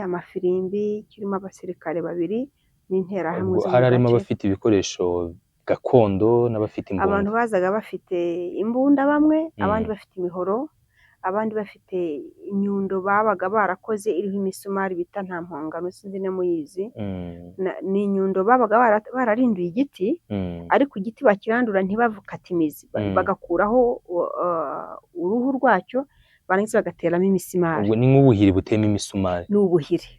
Amafirimbi, kirimo abasirikare babiri n'interahamwe Ubwo zo mu hari harimo gace. Abafite ibikoresho gakondo n'abafite Abantu imbunda. Bazaga bafite imbunda bamwe, abandi bafite imihoro, abandi bafite inyundo babaga barakoze iriho imisumari bita nta mpongano, sinzi niba muyizi. Ni inyundo babaga bararinduye igiti, ariko igiti bakirandura ntibakate imizi, bagakuraho uruhu rwacyo, barangiza bagateramo imisumari. Ubwo ni nk'ubuhiri butema imisumari. Ni ubuhiri.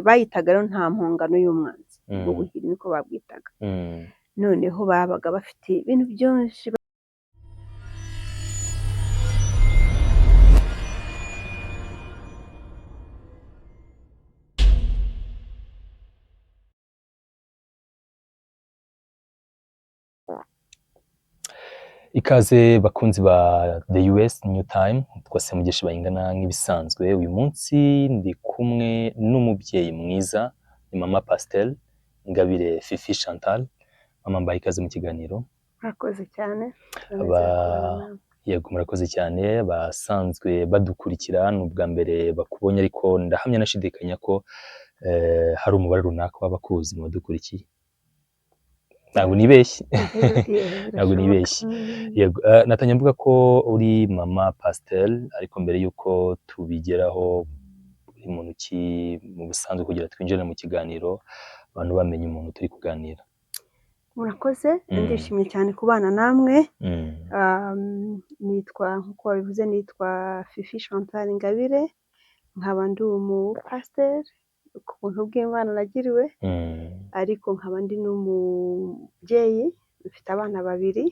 Bayitaga rero nta mpongano y'umwanzi. Ubwo buhiri niko babwitaga. Noneho babaga bafite ibintu byinshi. Ikaze bakunzi ba The US New Time, twase Mugeshi Bayingana nk'ibisanzwe. Uyu munsi ndi kumwe n'umubyeyi mwiza, ni Mama Pastel Ingabire Fifi Chantal. Mama, mbaye ikaze mu kiganiro. Murakoze cyane. Yego, murakoze cyane. Basanzwe badukurikira, ni ubwa mbere bakubonye, ariko ndahamya nashidikanya ko hari umubare runaka w'abakuzi mu badukurikiye. Ntabwo nibeshye? Ntabwo nibeshye. Yego, natangiye mvuga ko uri Mama Pastel, ariko mbere y'uko tubigeraho, uri muntu ki mu busanzwe, kugira twinjire mu kiganiro abantu bamenye umuntu turi kuganira? Murakoze. Ndishimye cyane kubana namwe. Nitwa, nk'uko wabivuze, nitwa Fifi Chantal Ingabire, nkaba ndi umupasiteri ku buntu bw'Imana nagiriwe, ariko nkaba ndi n'umubyeyi, mfite abana babiri,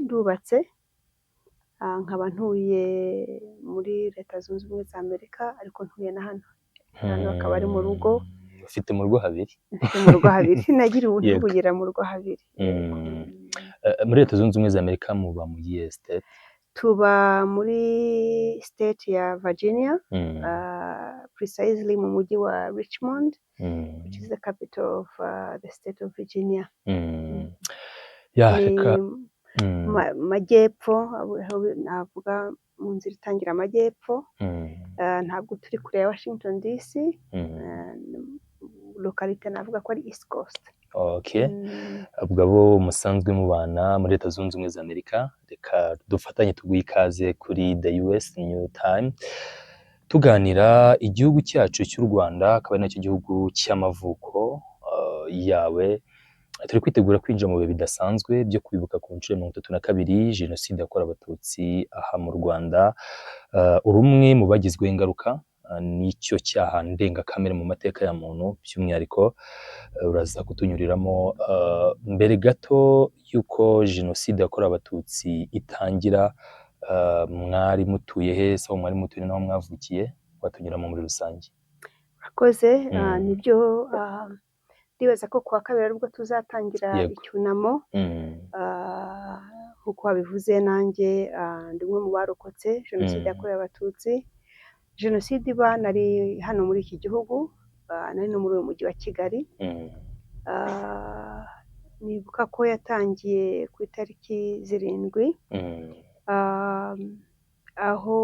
ndubatse, nkaba ntuye muri Leta Zunze Ubumwe za Amerika, ariko ntuye na hano. Hano akaba ari mu rugo. Ufite mu rugo habiri. Mfite mu rugo habiri, nagiriwe ubuntu kugera mu rugo habiri. Muri Leta Zunze Ubumwe za Amerika muba mu yihe state? Tuba muri state ya Virginia, precisely mu mujyi wa Richmond, which is the capital of the state of Virginia. Ya, Ni reka majyepfo, aho navuga mu nzira itangira amajyepfo. Ntabwo turi kure ya Washington DC. Localité navuga ko ari East Coast. Ubwo abo musanzwe mubana muri Leta Zunze Ubumwe za Amerika, reka dufatanye tuguhe ikaze kuri The US New Time, tuganira igihugu cyacu cy'u Rwanda, akaba ari nacyo gihugu cy'amavuko yawe. Turi kwitegura kwinjira mu bihe bidasanzwe byo kwibuka ku nshuro ya 32 Jenoside yakorewe Abatutsi aha mu Rwanda. Uri umwe mu bagizweho ingaruka n'icyo cyaha ndengakamere mu mateka ya muntu by'umwihariko. Uraza kutunyuriramo. Mbere gato y'uko Jenoside yakorewe Abatutsi itangira, mwari mutuye he se? Aho mwari mutuye n'aho mwavukiye watunyuramo muri rusange. Murakoze. Nibyo, ndibaza ko kuwa kabiri aribwo tuzatangira icyunamo. Nk'uko wabivuze, nanjye ndi umwe mu barokotse Jenoside yakorewe Abatutsi. Jenoside iba nari hano muri iki gihugu, nari no muri uyu mujyi wa Kigali. Nibuka ko yatangiye ku itariki 7, aho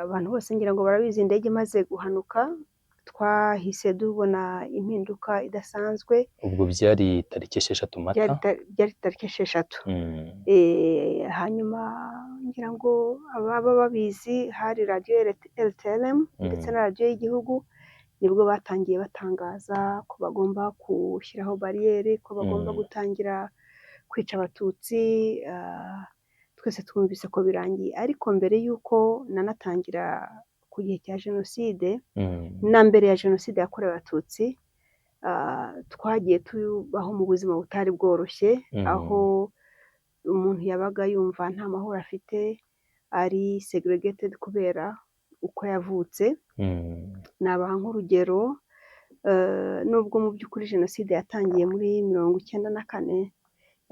abantu bose ngira ngo barabizi, indege imaze guhanuka twahise tubona impinduka idasanzwe. Ubwo byari tariki 6 Mata. Byari tariki 6. Hanyuma ngira ngo ababa babizi, hari radiyo RTLM ndetse na radiyo y'igihugu, nibwo batangiye batangaza ko bagomba gushyiraho bariyeri, ko bagomba gutangira kwica Abatutsi. Twese twumvise ko birangiye, ariko mbere y'uko nanatangira ku gihe cya Jenoside, na mbere ya Jenoside yakorewe Abatutsi, twagiye tubaho mu buzima butari bworoshye, aho umuntu yabaga yumva nta mahoro afite, ari segregated kubera uko yavutse. Nabaha nk'urugero, nubwo mu by'ukuri Jenoside yatangiye muri 94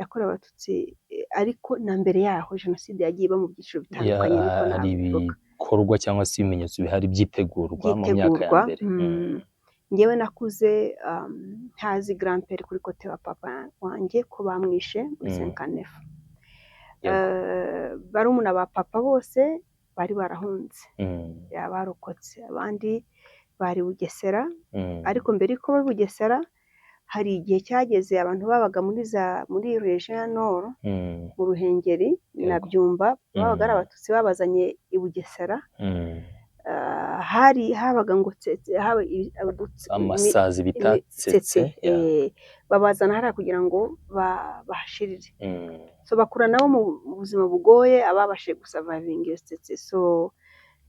yakorewe Abatutsi, ariko na mbere yaho Jenoside yagiye iba mu byiciro bitandukanye, niko Hari nabivuga. ibikorwa cyangwa se ibimenyetso bihari byitegurwa mu myaka ya Byitegurwa. mbere. Njyewe nakuze ntazi grand-père kuri côté wa papa wanjye ko bamwishe muri 59. Barumuna ba papa bose bari barahunze, barokotse, abandi bari Bugesera. Ariko mbere yuko baba Bugesera, hari igihe cyageze abantu babaga muri région nord, mu Ruhengeri na Byumba, babaga ari Abatutsi babazanye i Bugesera. Hari habaga ngo tsetse, haba Amasazi bita tsetse. Babazana hariya kugira ngo bahashirire. So bakura nabo mu buzima bugoye, ababashije gusurvivinga iyo tsetse. So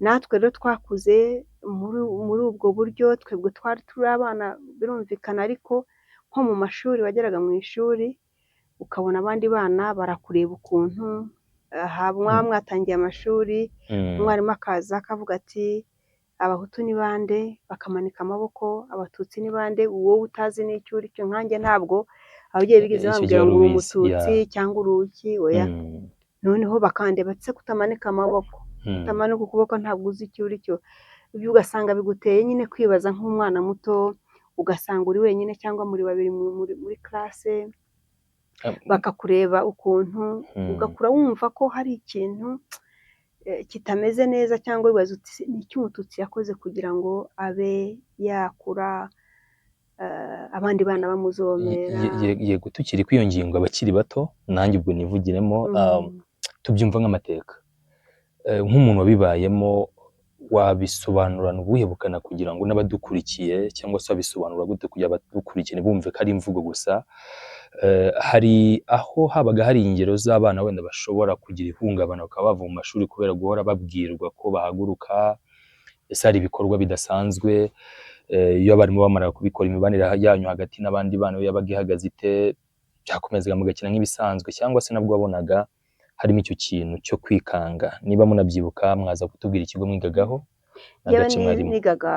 natwe rero twakuze muri ubwo buryo. Twebwe twari turi abana, birumvikana, ariko nko mu mashuri, wageraga mu ishuri ukabona abandi bana barakureba ukuntu mwaba mwatangiye amashuri, umwarimu akaza akavuga ati: "Abahutu ni bande?" Bakamanika amaboko. "Abatutsi ni bande?" Wowe utazi n'icyo uri cyo, nkanjye ntabwo ababyeyi bigeze Icyo bambwira gihe ngo wari uri ubizi, Umututsi cyangwa uri iki, oya. Noneho bakandeba: "Ese kutamanika amaboko, utamanika ukuboko, ntabwo uzi icyo uri cyo?" Ibyo ugasanga biguteye nyine kwibaza nk'umwana muto, ugasanga uri wenyine cyangwa muri babiri muri classe, bakakureba ukuntu, ugakura wumva ko hari ikintu kitameze neza, cyangwa wibaza uti: "Ni iki Umututsi yakoze kugira ngo abe yakura abandi bana bamuzomera?" Yego, tukiri kuri iyo ngingo, abakiri bato, nanjye ubwo nivugiremo, tubyumva nk'amateka. Nk'umuntu wabibayemo, wabisobanurana ubuhe bukana kugira ngo n'abadukurikiye, cyangwa se wabisobanura gute kugira abadukurikiye ntibumve ko ari imvugo gusa? Hari aho habaga hari ingero z'abana wenda bashobora kugira ihungabana, bakaba bava mu mashuri kubera guhora babwirwa ko bahaguruka? Ese hari ibikorwa bidasanzwe? Iyo abarimu bamara kubikora, imibanire yanyu hagati n'abandi bana yo yabaga ihagaze ite? Byakomezaga mugakina nk'ibisanzwe, cyangwa se nabwo wabonaga harimo icyo kintu cyo kwikanga? Niba munabyibuka, mwaza kutubwira ikigo mwigagaho Njyewe n'agace mwarimo. nigaga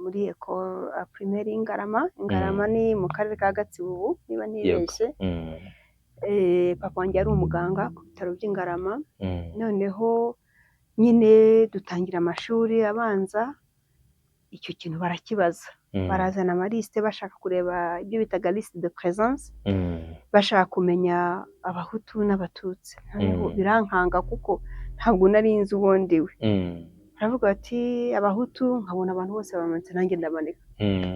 muri école primaire y'Ingarama. Ingarama ni mu karere ka Gatsibo ubu, niba ntibeshye. Papa wanjye yari umuganga ku bitaro by'Ingarama. Noneho nyine dutangira amashuri abanza, icyo kintu barakibaza. Barazana amaliste, bashaka kureba ibyo bitaga liste de présence, bashaka kumenya Abahutu n'Abatutsi. Noneho birankanga kuko ntabwo nari nzi uwo ndiwe. Baravuga bati: "Abahutu", nkabona abantu bose bamanitse, nanjye ndamanika.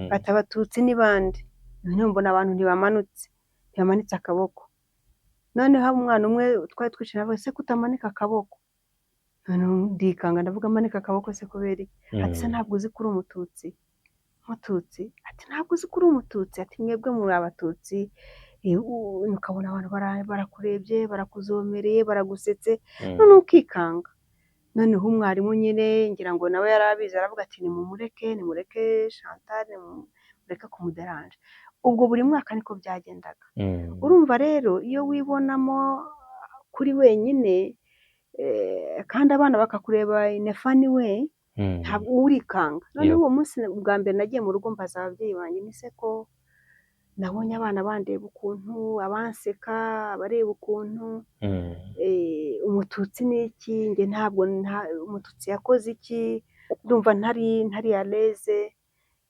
Bati: "Abatutsi ni bande?" Noneho mbona abantu ntibamanutse, ntibamanitse akaboko. Noneho umwana umwe twari twicaranye aravuga: "Ese kutamanika akaboko?" Noneho ndikanga, ndavuga: "Manika akaboko se kubera iki?" Ati: "Se ntabwo uzi ko uri Umututsi?" "Mututsi?" Ati: "Ntabwo uzi ko uri Umututsi?" Ati: "Mwebwe muri Abatutsi." Ukabona abantu barakurebye, barakuzomereye, baragusetse, noneho ukikanga. Noneho umwarimu nyine, ngira ngo nawe yari abizi, aravuga ati: "Nimumureke, nimureke Chantal, nimureke kumuderanja." Ubwo buri mwaka niko byagendaga. Urumva rero, iyo wibonamo kuri wenyine, kandi abana bakakureba in a funny way, ntabwo urikanga. Noneho uwo munsi bwa mbere nagiye mu rugo, mbaza ababyeyi banjye: "Nise ko nabonye abana bandeba ukuntu, abanseka, abareba ukuntu, Umututsi ni iki? Njye ntabwo Umututsi yakoze iki? Ndumva ntari à l'aise."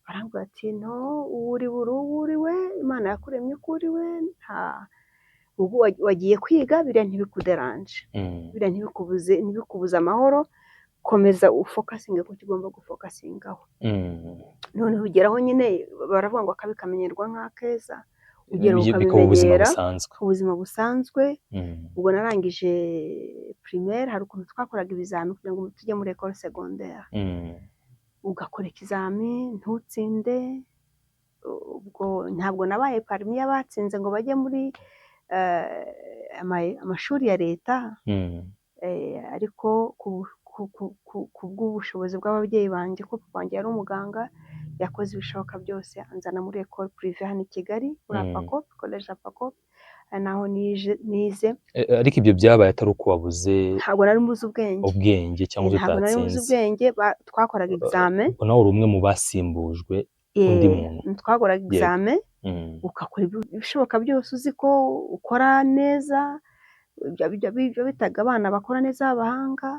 Barambwira ati: "No, uwo uri we, uri uwo uri we, Imana yakuremye uko uri we, nta ubu wagiye kwiga, biriya ntibikuderanje, biriya ntibikubuze amahoro, komeza ufocusinge ku cyo ugomba gufocusingaho." Noneho ugeraho nyine, baravuga ngo akabi kamenyerwa nk'akeza, ugera Bikaba ubuzima ukabimenyera, busanzwe. Ubuzima busanzwe. Ubwo narangije primaire, hari ukuntu twakoraga ibizami kugira ngo tujye muri école secondaire. Ugakora ikizami ntutsinde. Ubwo ntabwo nabaye parmi y'abatsinze ngo bajye muri amashuri ya leta, ariko ku bw'ubushobozi bw'ababyeyi banjye, ko papa wanjye yari umuganga, yakoze ibishoboka byose anzana muri école privée hano i Kigali, muri APACOPE, collège APACOPE, ari naho nize. Ariko ibyo byabaye atari uko wabuze Ntabwo nari mbuze ubwenge. ubwenge cyangwa Ntabwo nari mbuze utatsinze. ubwenge, twakoraga examen. Ubwo nawe uri umwe mu basimbujwe undi muntu. Twakoraga examen, ugakora ibishoboka byose uzi ko ukora neza, ibyo bitaga abana bakora neza b'abahanga,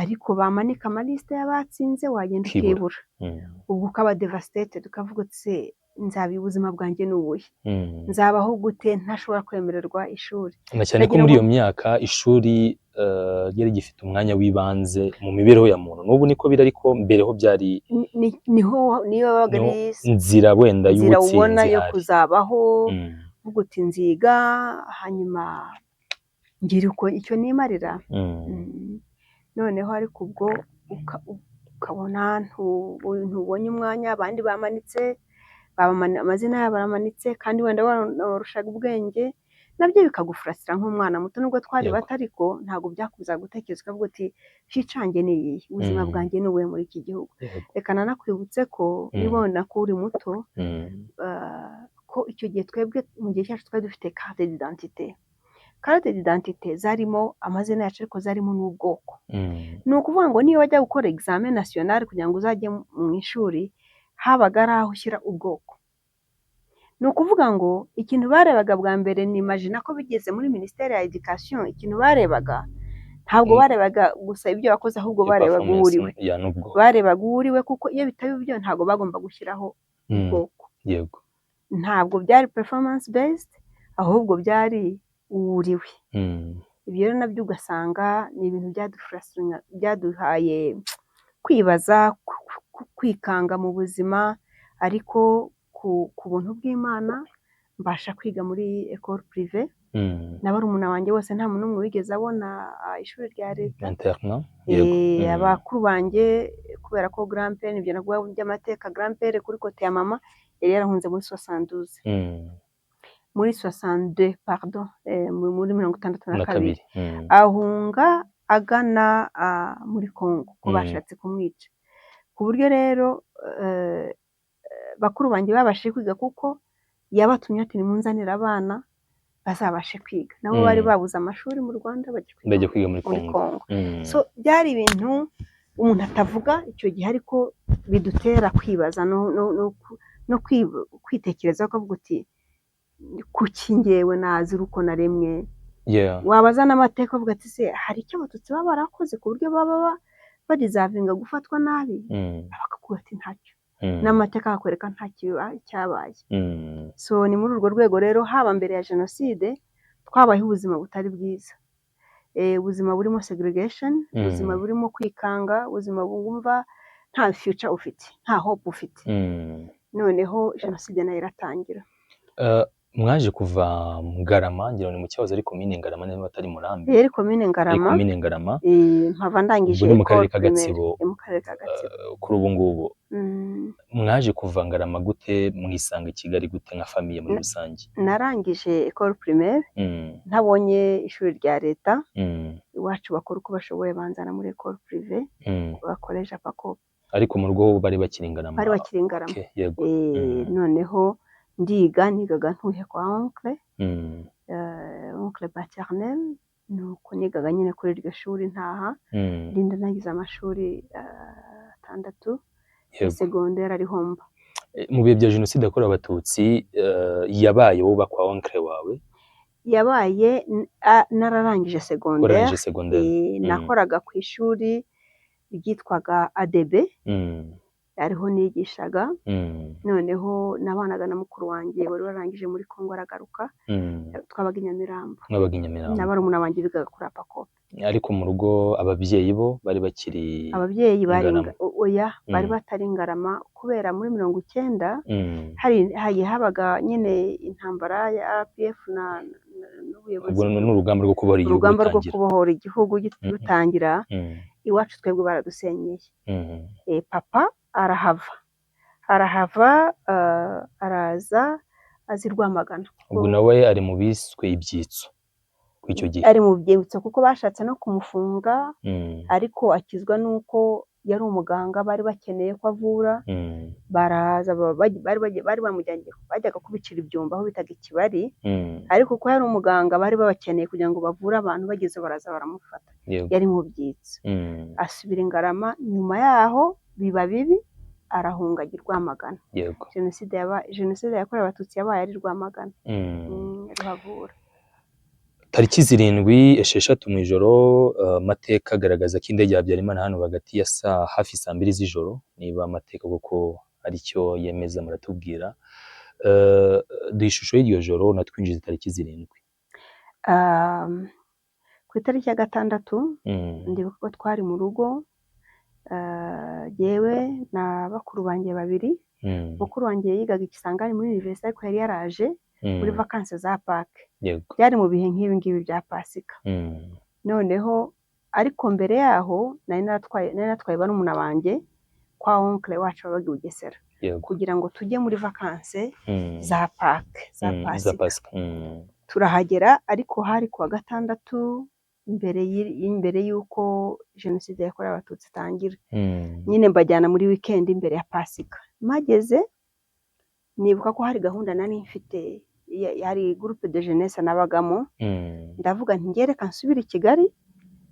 ariko bamanika amalisite y'abatsinze, wagenda Ukibura. ukibura. Ubwo ukaba devastated, ukavuga uti: "Se nzaba ubuzima bwanjye ni ubuhe? Nzabaho gute ntashobora kwemererwa ishuri?" Na cyane ko Ndagira muri ngo iyo myaka ishuri ryari gifite umwanya w'ibanze mu mibereho ya muntu. N'ubu niko biri, ariko mbere ho byari Niho niyo yabaga niho ari inzira wenda inzira ubona y'ubutsinzi yo hari. kuzabaho, uvuga uti nziga hanyuma ngira uko icyo nimarira. Noneho ariko ubwo ukabona ntubonye umwanya, abandi bamanitse, amazina yabo aramanitse, kandi wenda wabarushaga ubwenge, nabyo bikagufurasira nk'umwana muto, nubwo twari bato, ariko ntabwo byakubuzaga gutekereza ukavuga uti future yanjye ni iyihe, ubuzima bwanjye ni ubuhe muri iki gihugu. Reka nanakwibutse ko niba ubona ko uri muto, ko icyo gihe twebwe mu gihe cyacu twari dufite carte d'identité. Carte d'identité zarimo amazina yacu, ariko zarimo n'ubwoko. Ni ukuvuga ngo niyo wajya gukora examen national kugira ngo uzajye mu ishuri, habaga ari aho ushyira ubwoko. Ni ukuvuga ngo ikintu barebaga bwa mbere, ni imagina ko bigeze muri minisiteri ya éducation, ikintu barebaga ntabwo barebaga gusa ibyo wakoze, ahubwo Iyo barebaga uwo uriwe. Performance ya n'ubwoko. Barebaga uwo uriwe, kuko iyo bitaba ibyo ntabwo bagomba gushyiraho ubwoko. Ntabwo byari performance based, ahubwo byari uwo uriwe. Ibyo rero nabyo ugasanga ni ibintu byaduhaye kwibaza, kwikanga mu buzima, ariko ku buntu bw'Imana mbasha kwiga muri école privée. Na barumuna banjye bose nta muntu n'umwe wigeze abona ishuri rya leta. Internat, yego. Abakuru banjye, kubera ko grand père, nibyo navuga by'amateka, grand père kuri côté ya mama yari yarahunze muri 72, muri 62, pardon, muri mirongo itandatu na na kabiri kabiri. Ahunga agana muri Congo ko bashatse kumwica, ku buryo rero bakuru banjye babashije kwiga kuko yabatumye ati nimunzanire abana bazabashe kwiga. Nabo bari babuze amashuri mu Rwanda, bajya kwiga bajya kwiga muri muri Congo. Congo. So byari ibintu umuntu atavuga icyo gihe, ariko bidutera kwibaza no kwitekerezaho, ukavuga uti kuki ngewe nazira uko naremwe? Wabaza n'amateka ukavuga ati se hari icyo Abatutsi baba barakoze ku buryo baba badeservinga gufatwa nabi? Bakakubwira ati ntacyo. N'amateka akakwereka nta cyabaye. So ni muri urwo rwego rero, haba mbere ya jenoside twabayeho ubuzima butari bwiza, ubuzima burimo segregation, ubuzima burimo kwikanga, ubuzima bwumva nta future ufite, nta hope ufite. Noneho jenoside nayo iratangira. Mwaje kuva Ngarama, ngira ngo ni mu cyahoze ari komine Ngarama niba atari Murambi. Yari komine Ari Ngarama. Komine Ngarama. Mpava ndangije Ubwo ni mu karere école ka primaire. Gatsibo. Ni mu karere ka Gatsibo. Kuri ubu ngubu mwaje kuva Ngarama gute, mwisanga i Kigali gute nka famille muri rusange? Narangije école primaire ntabonye ishuri rya leta. Iwacu bakora uko bashoboye banzana muri école privée, bakoresha Pacope. Ariko mu rugo bari bakiri Ngarama? Bari bakiri Ngarama. Okay, yego. Noneho ndiga, nigaga ntuye kwa oncle, oncle paternel. Nuko nigaga nyine kuri iryo shuri ntaha, ndinda nagize amashuri atandatu ya segonderi ariho mba. Mu bihe bya jenoside yakorewe Abatutsi, yabaye wowe kwa oncle wawe? Yabaye nararangije segonderi. Warangije segonderi. Nakoraga ku ishuri ryitwaga ADB, ariho nigishaga. Noneho nabanaga na mukuru wanjye wari warangije muri Congo aragaruka. Twabaga i Nyamirambo. Mwabaga i Nyamirambo. Na barumuna banjye bigaga kuri Apacope. Ariko mu rugo ababyeyi bo bari bakiri Ababyeyi bari Ngarama? Oya, bari batari Ngarama, kubera muri 90 hari habaga nyine intambara ya RPF n'ubuyobozi. Ubwo ni urugamba rwo kubohora igihugu Urugamba rwo rutangira. kubohora igihugu rutangira. Iwacu twebwe baradusenyeye. Papa arahava, araza aza i Rwamagana. Ubwo nawe ari mu biswe ibyitso ku icyo gihe? Ari mu byibutso, kuko bashatse no kumufunga, ariko akizwa n'uko yari umuganga, bari bakeneye ko avura. Baraza bari bamujyanye, bajyaga kubicira ibyumba aho bitaga Ikibari, ariko kuko yari umuganga bari babakeneye kugira ngo bavure abantu, bageze baraza baramufata. Yari mu byitso. Asubira i Ngarama, nyuma yaho biba bibi, arahunga ajya i Rwamagana. Jenoside yakorewe Abatutsi yabaye ari Rwamagana. Ruhavura. Tariki 7, 6 mu ijoro, amateka agaragaza ko indege ya Habyarimana hano hagati ya saa hafi saa 2 z'ijoro, niba amateka koko aricyo yemeza muratubwira. Duha ishusho y'iryo joro, natwinjiza tariki 7. Ku itariki ya 6, ndibuka ko twari mu rugo, jyewe na bakuru banjye babiri. Mukuru wanjye yigaga i Kisangani muri université, ariko yari yaraje muri vacances za Pâques. Byari mu bihe nk'ibi ngibi bya Pasika. Noneho ariko mbere yaho nari natwaye barumuna banjye kwa oncle wacu wabaga i Bugesera, kugira ngo tujye muri vacances za Pâques, za Za Pasika. Pasika. Turahagera, ariko hari kuwa gatandatu imbere y'uko Jenoside yakorewe Abatutsi itangira. Nyine mbajyana muri weekend imbere ya Pasika. Mpageze nibuka ko hari gahunda nari mfite, hari groupe de jeunesse nabagamo. Ndavuga nti: "Njye reka nsubire i Kigali,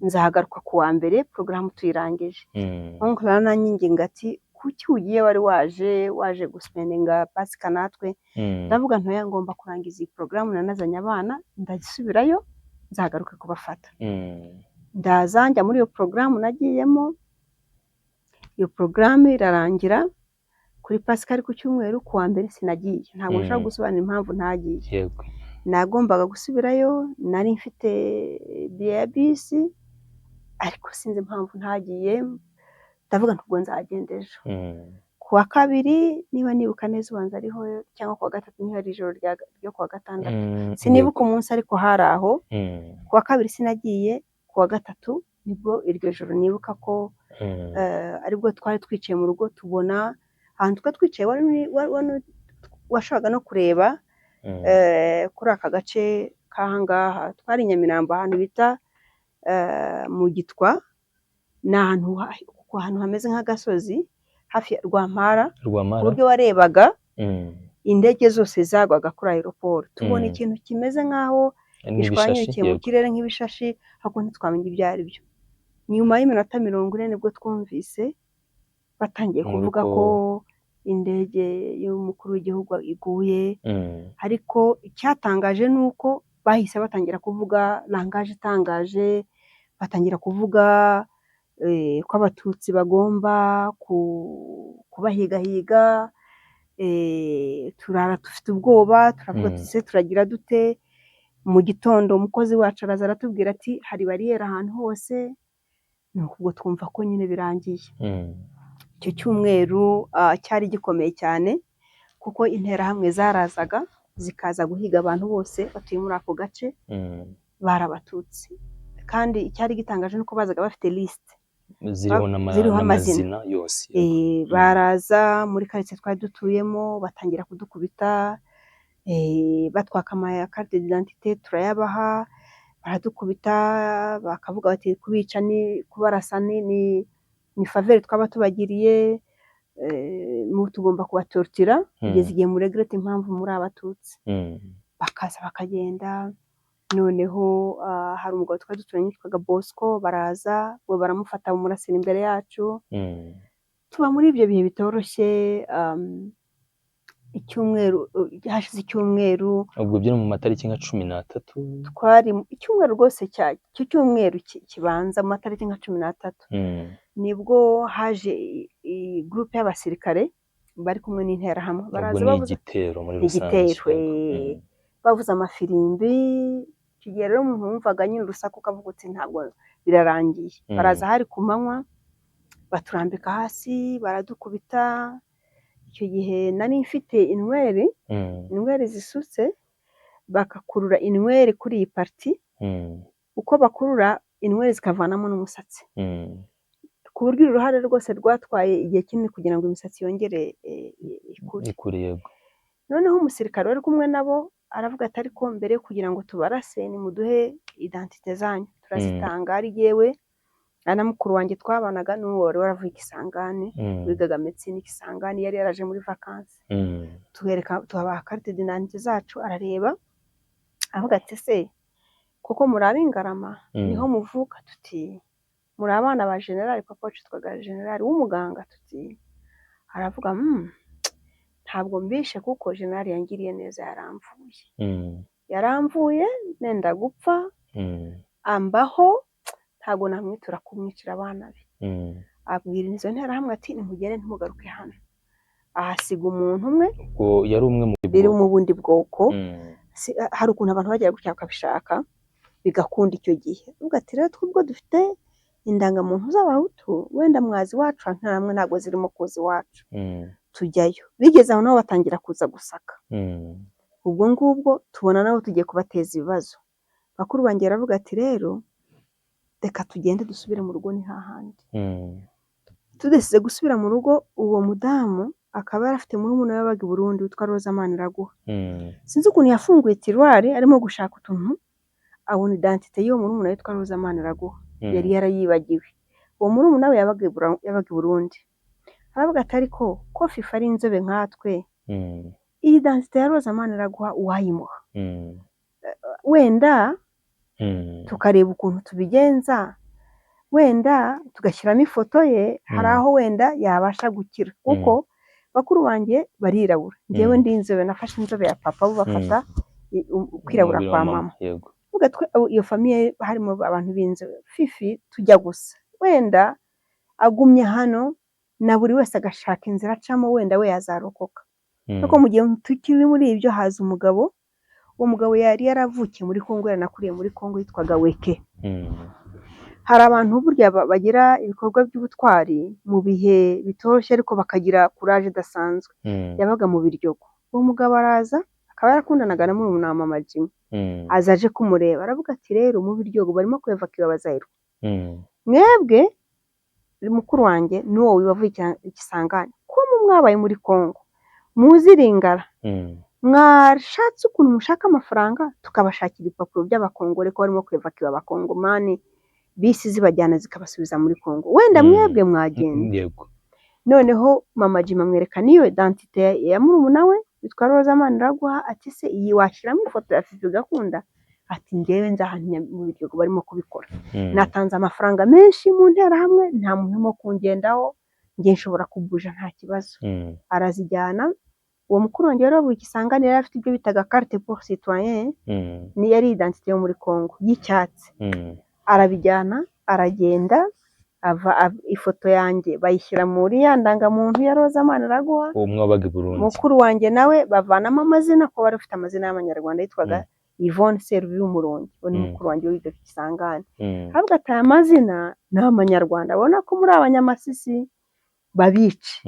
nzahagaruka ku wa mbere porogaramu tuyirangije." Oncle aranyinginga ati: "Kuki ugiye, wari waje guspendinga Pasika natwe?" Ndavuga nti: "Oya, ngomba kurangiza iyi porogaramu, nanazanye abana, ndasubirayo nzagaruke kubafata." Ndaza njya muri iyo porogaramu nagiyemo. Iyo porogaramu irarangira kuri Pasika, ari ku cyumweru. Ku wa mbere sinagiye, ntabwo nshobora gusobanura impamvu ntagiye. Nagombaga gusubirayo, nari mfite biye ya bisi, ariko sinzi impamvu ntagiye. Ndavuga nti: "Ubwo nzagenda ejo." Ku wa kabiri, niba nibuka neza, ubanza ariho, cyangwa ku wa gatatu, niba ari ijoro ryo ku wa gatandatu. Sinibuka umunsi, ariko hari aho. Ku wa kabiri sinagiye, ku wa gatatu nibwo iryo joro nibuka ko aribwo twari twicaye mu rugo, tubona ahantu twari twicaye washoboraga no kureba kuri aka gace k'aha ngaha. Twari i Nyamirambo, ahantu bita mu Gitwa, ni ahantu hameze nk'agasozi hafi ya Rwampara, ku Rwampara. buryo warebaga indege zose zagwaga kuri aéroport. Tubona ikintu kimeze nk'aho N'ibishashi. gishwanyukiye mu kirere nk'ibishashi, ariko ntitwamenya ibyo ari byo. Nyuma y'iminota 40 nibwo twumvise batangiye Inkuru kuvuga ko ko indege y'umukuru w'igihugu iguye. Ariko icyatangaje ni uko bahise batangira kuvuga langage itangaje, batangira kuvuga ko Abatutsi bagomba kubahigahiga. Turara dufite ubwoba, turavuga tuti: "Se turagira dute?" Mu gitondo umukozi wacu araza aratubwira ati: "Hari bariyeri ahantu hose." Nuko ubwo twumva ko nyine birangiye. Icyo cyumweru cyari gikomeye cyane, kuko Interahamwe zarazaga zikaza guhiga abantu bose batuye muri ako gace bari Abatutsi. Kandi icyari gitangaje ni uko bazaga bafite lisite ziriho ziriho amazina. N'amazina yose, yego. Baraza muri karitsiye twari dutuyemo, batangira kudukubita, batwaka amakarite d'identité, turayabaha, baradukubita, bakavuga bati kubica ni kubarasa, ni faveur twaba tubagiriye, tugomba kubatortira kugeza igihe muregretta impamvu muri Abatutsi. Bakaza bakagenda. Noneho hari umugabo twari duturanye witwaga Bosco, baraza we baramufata, bamurasira imbere yacu. Tuba muri ibyo bihe bitoroshye. Icyumweru hashize icyumweru. Ubwo byo ni mu matariki nka 13? Twari icyumweru rwose, icyo cyumweru kibanza mu matariki nka 13, nibwo haje groupe y'abasirikare bari kumwe n'Interahamwe. Ubwo Baraza ni bavuza igitero muri rusange. Igitero. Bavuza amafirimbi. Icyo gihe rero umuntu wumvaga nyine urusaku ukavuga uti: "Ntabwo birarangiye." Baraza hari ku manywa, baturambika hasi, baradukubita. Icyo gihe nari mfite inweri, inweri zisutse, bagakurura inweri kuri iyi partie, uko bakurura inweri zikavanamo n'umusatsi, ku buryo uru ruhare rwose rwatwaye igihe kinini kugira ngo imisatsi yongere ikure. Ikure, yego. Noneho umusirikare wari kumwe nabo aravuga ati: "Ariko mbere yo kugira ngo tubarase, nimuduhe identité zanyu." Turazitanga, ari jyewe, ari na mukuru wanjye twabanaga n'uwo wari waravuye i Kisangani, wigaga médecine i Kisangani, yari yaraje muri vacances. Tubereka, tubaha carte d'identité zacu, arareba aravuga ati: "Se koko muri ab'Ingarama, niho muvuka?" Tuti: "Muri abana ba generali, papa wacu yitwaga generali w'umuganga." Tuti, aravuga: "Ntabwo mbishe kuko generali yangiriye neza, yaramvuye, yaramvuye nenda gupfa, ambaho, ntabwo namwitura kumwicira abana be." Abwira izo Nterahamwe ati: "Nimugende, ntimugaruke hano." Ahasiga umuntu umwe. Ubwo yari umwe mu Biri bwoko. Mu bundi bwoko. Hari ukuntu abantu bagera gutya bakabishaka. Bigakunda icyo gihe. Uvuga ati rero twebwe dufite indangamuntu z'Abahutu, wenda mwazi iwacu, nta ntabwo zirimo kuza iwacu. Tujyayo, bigeze aho nabo batangira kuza gusaka. Ubwo ngubwo tubona nabo tugiye kubateza ibibazo. Bakuru banjye baravuga ati rero reka tugende dusubire mu rugo, ni hahandi. Tudasize gusubira mu rugo, uwo mudamu akaba yari afite murumuna we wabaga i Burundi witwa Roza Maniraguha. Sinzi ukuntu yafunguye tiroir arimo gushaka utuntu, abona identité y'uwo murumuna witwa Roza Maniraguha. Yari yarayibagiwe. Uwo murumuna we yabaga i Burundi. Aravuga ati ariko ko Fifi ari inzobe nkatwe, iyi identité ya Roza Maniraguha uwayimuha, wenda tukareba ukuntu tubigenza, wenda tugashyiramo ifoto ye, hari aho wenda yabasha gukira, kuko bakuru banjye barirabura, njyewe ndi inzobe, nafashe inzobe ya papa, bo bafata kwirabura Umubiri kwa wa mama. Yego. Vuga twe iyo famille harimo abantu b'inzobe, Fifi tujya gusa, wenda agumye hano na buri wese agashaka inzira acamo, wenda we yazarokoka. Ariko mu gihe tukiri muri ibyo, haza umugabo. Uwo mugabo yari yaravukiye muri Kongo, yaranakuriye muri Kongo, yitwaga Weke. Hari abantu burya bagira ibikorwa by'ubutwari mu bihe bitoroshye, ariko bakagira courage idasanzwe. Yabaga mu Biryogo. Uwo mugabo araza, akaba yarakundanaga na murumuna wa mama Jimmy. Aza aje kumureba, aravuga ati rero mu Biryogo barimo kwevakiwa Abazayirwa, mwebwe mukuru wanjye n'uwo wavuye i Kisangani, ko mwabaye muri Kongo muzi Lingala, mwashatse ukuntu mushaka amafaranga tukabashakira ibipapuro by'Abakongore, ko barimo kwevakiwa Abakongomani, bisi zibajyana zikabasubiza muri Kongo, wenda mwebwe mwagenda. Noneho mama Jimmy amwereka n'iyo identité ya murumuna we witwa Roza Maniraguha, ati se iyi washyiramo ifoto ya Fifi ugakunda? Ati njyewe nzi ahantu mu Biryogo barimo kubikora, natanze amafaranga menshi mu Nterahamwe, nta muntu urimo kungendaho, njye nshobora kubuja nta kibazo. Arazijyana. Uwo mukuru wanjye wari wavuye i Kisangani yari afite ibyo bitaga carte pour citoyen, ni yari identité yo muri Congo y'icyatsi. Arabijyana, aragenda ava ifoto yanjye bayishyira muri ya ndangamuntu ya Roza Maniraguha. Umwe wabaga i Burundi. Mukuru wanjye nawe bavanamo amazina, ko bari bafite amazina y'Abanyarwanda, yitwaga Yvonne Serubi w'Umurundi. Uwo ni mukuru wanjye wiga i Kisangani. Aravuga ati aya mazina ni Amanyarwanda, abona ko muri Abanyamasisi babice.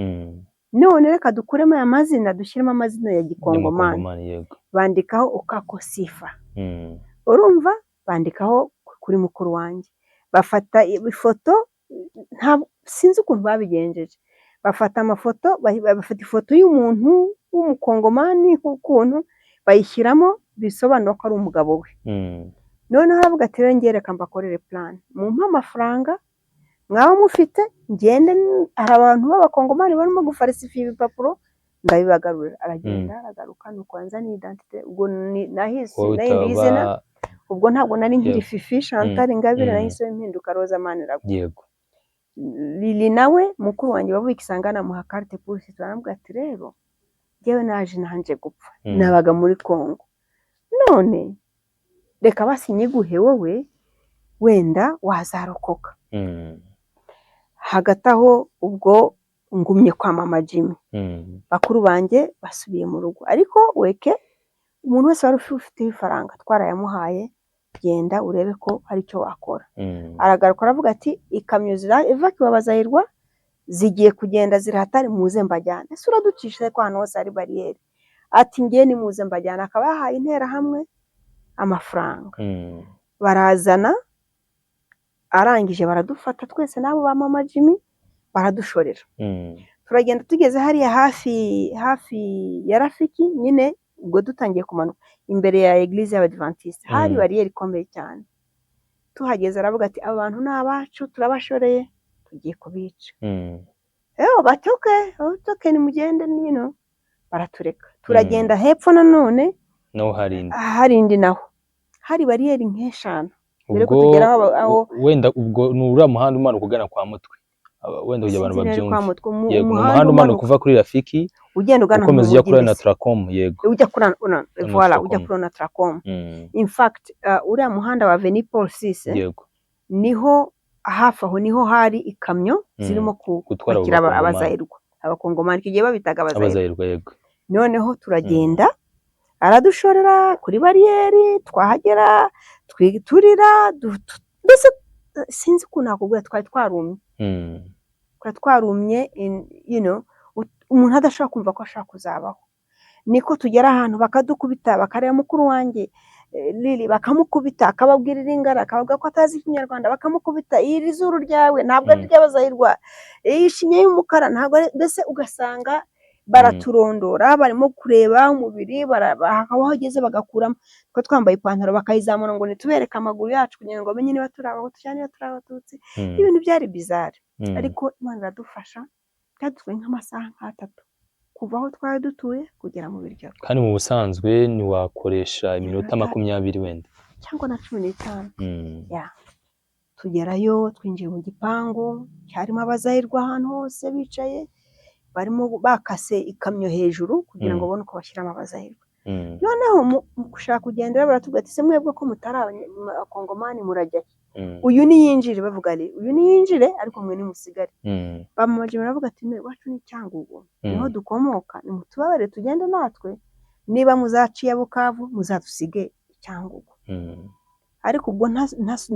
None reka dukuremo aya mazina, dushyiremo amazina ya gikongomani. Y'Amakongomani, yego. Bandikaho Okako Sifa. Urumva, bandikaho kuri mukuru wanjye, bafata ifoto, sinzi ukuntu babigenjeje, bafata amafoto, bafata ifoto y'umuntu w'Umukongomani ukuntu bayishyiramo, bisobanura ko ari umugabo we. Noneho aravuga ati rero njye reka mbakorere plan, mumpe amafaranga mwaba mufite, ngende hari abantu b'Abakongomani barimo gufarisifiya ibipapuro, ndabibagarurira. Aragenda, aragaruka, nuko yanzaniye identité. Ubwo nahise Wowe nahinduye izina. utaba Ubwo ntabwo nari nkiri Fifi Chantal Ingabire, nahise mpinduka Roza Maniraguha. Lili nawe mukuru wanjye wavuye i Kisangani amuha carte pour citoyen, aramubwira ati rero njyewe naje nanje gupfa, nabaga muri Congo, none reka basi nyiguhe wowe, wenda wazarokoka. Hagati aho ubwo ngumye kwa mama Jimmy, bakuru banjye basubiye mu rugo, ariko Weke umuntu wese wari ufite ifaranga twarayamuhaye, genda urebe ko hari icyo wakora. Aragaruka aravuga ati ikamyo evacuwa Abazayirwa zigiye kugenda zirahatari, muze mbajyane. Ese uraducisha ko ahantu hose hari bariyeri? Ati ngiye, nimuze mbajyane. Akaba yahaye Interahamwe amafaranga. Barazana, arangije baradufata twese n'abo ba mama Jimmy, baradushorera. Turagenda, tugeze hariya hafi hafi ya Rafiki nyine, ubwo dutangiye kumanuka imbere ya église y'Abadivantiste, hari bariyeri ikomeye cyane. Tuhageze aravuga ati aba bantu ni abacu, turabashoreye, tugiye kubica. Ewe bati okay, okay, nimugende nino. Baratureka turagenda. Hepfo nanone Naho hari indi. Hari indi naho, hari bariyeri nk'eshanu mbere ko Ubwo tugera aho wenda ubwo ni uriya muhanda umanuka ugana kwa Mutwe, wenda kugira abantu Sinzi neza kwa babyumve. Mutwe, Yego, ni umuhanda umuhanda umanuka umanuka uva kuri Rafiki ugenda ugana mu ukomeza ujya mujyi kuri mbese. Natracom, yego. Ujya kuri voilà, ujya Onatracom. kuri Onatracom. In fact, uriya muhanda wa Avenue Paul VI, Yego. niho hafi aho niho hari ikamyo zirimo Gutwara abo gupakira Bakongomani. Abazayirwa, Abakongomani, icyo gihe babitaga Abazayirwa. Abazayirwa, yego. Noneho turagenda. Aradushorera kuri bariyeri, twahagera turira, mbese sinzi ukuntu nakubwira, twari twarumye. Twari twarumye, umuntu adashobora kumva ko ashobora kuzabaho. Niko tugera ahantu bakadukubita, bakareba mukuru wanjye Lili bakamukubita, akababwira iringara, akavuga ko atazi ikinyarwanda, bakamukubita, iri zuru ryawe ntabwo ari iry'abazayirwa, iyi shinya y'umukara ntabwo ari, mbese ugasanga baraturondora, barimo kureba umubiri, aho ugeze bagakuramo, twe twambaye ipantaro bakayizamura ngo nitubereke amaguru yacu kugira ngo bamenye niba turi abahutu cyangwa niba turi abatutsi. Ibintu byari bizarre, ariko Imana iradufasha. Byadutwaye nk'amasaha nk'atatu kuva aho twari dutuye kugera mu Biryogo. Kandi mu busanzwe ntiwakoresha iminota Iminota 20 wenda. Cyangwa na 15. Ya, tugerayo, twinjiye mu gipangu cyarimo abazayirwa ahantu hose bicaye, barimo bakase ikamyo hejuru kugira ngo babone uko bashyiramo abazayirwa. Noneho mu gushaka kugendera baratubwira ati: "Se mwebwe ko mutari abakongomani murajya he?" Uyu niyinjire, bavuga ari uyu niyinjire, ariko mwe nimusigare. Bamamaje baravuga ati: "Mwe iwacu ni Cyangugu, niho dukomoka, nimutubabarire tugende natwe, niba muzaciye Bukavu muzadusige i Cyangugu." Ariko ubwo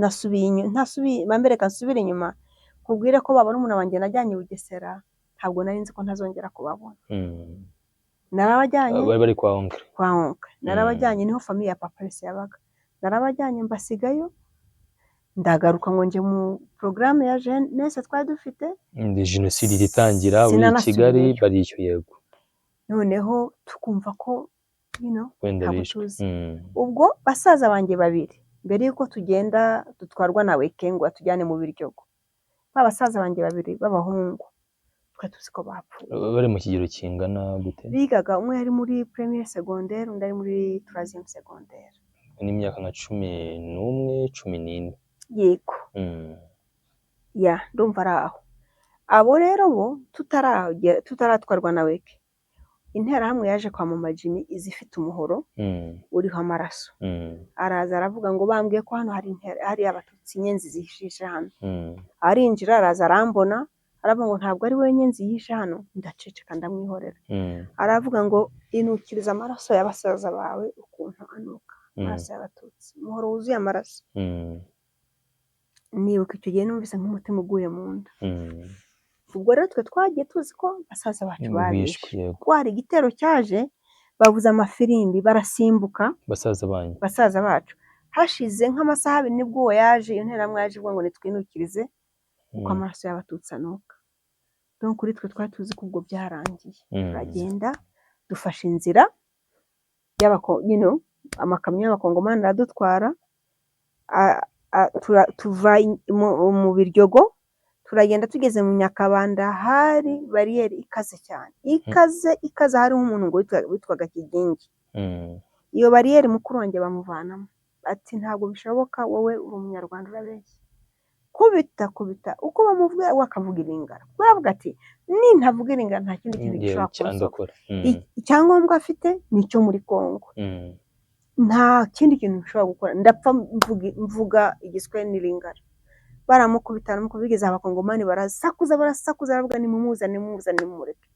nasubiye inyuma, ntasubiye, bambereka nsubire inyuma nkubwire ko babona umuntu wanjye najyanye i Bugesera, ntabwo nari nzi ko ntazongera kubabona. Narabajyanye. Bari bari kwa oncle. Kwa oncle narabajyanye, niho famille ya papa yose yabaga. Narabajyanye mbasigayo, ndagaruka ngo njye mu porogaramu ya jeunesse twari dufite. Jenoside itangira uri i Kigali. Sinanasubiyeyo. Barishyuye, yego. Noneho tukumva ko wenda ntabwo bishwe. tuzi. Ubwo basaza banjye babiri, mbere y'uko tugenda dutwarwa na Weke ngo atujyane mu Biryogo, ba basaza banjye babiri b'abahungu twari tuzi ko bapfuye. Bari mu kigero kingana gute? Bigaga, umwe yari muri première secondaire, undi ari muri troisième secondaire. N'imyaka nka 11, 14. Yego. Ya, ndumva ari aho. Abo rero bo tutaratwarwa na Weke, interahamwe yaje kwa mama Jimmy iza ifite umuhoro uriho amaraso. Araza aravuga ngo: "Bambwiye ko hano hari hari abatutsi, inyenzi zihishe hano." Arinjira, araza arambona, aravuga ngo: "Ntabwo ari wowe nyenzi yihishe hano?" Ndaceceka, ndamwihorera. Aravuga ngo: "Inukiriza amaraso ya basaza bawe ukuntu anuka, amaraso y'abatutsi." Umuhoro wuzuye amaraso. Nibuka icyo gihe numvise nk'umutima uguye mu nda. Ubwo rero twe twagiye tuzi ko basaza bacu bishwe, babishe, yego. Kuko hari igitero cyaje, bavuza amafirimbi, barasimbuka. Basaza banyu. Basaza bacu. Hashize nk'amasaha 2 nibwo uwo yaje, iyo nterahamwe yaje ivuga ngo nitwinukirize uko amaraso y'abatutsi anuka. Donc kuri twe twari tuzi ko ubwo byarangiye. Turagenda, dufashe inzira amakamyo y'abakongomani aradutwara, tuva mu Biryogo, turagenda, tugeze mu Nyakabanda hari bariyeri ikaze cyane, ikaze ikaze, hariho umuntu ngo witwaga Kigingi. Iyo bariyeri mukuru wanjye bamuvanamo, ati: "Ntabwo bishoboka, wowe uri umunyarwanda, urabeshya." Kubita kubita uko bamuvuga, we akavuga iringara, baravuga ati: "Nintavuga iringara nta kindi kintu gishobora kunsoka." Cyandokora. Icyangombwa afite ni icyo muri Congo. "Nta kindi kintu nshobora gukora, ndapfa mvuga igiswahili n'iringara." Baramukubita, baramukubita, bigeze aho abakongomani barasakuza, barasakuza, baravuga: "Nimumuzane, nimumuzane, nimumureke."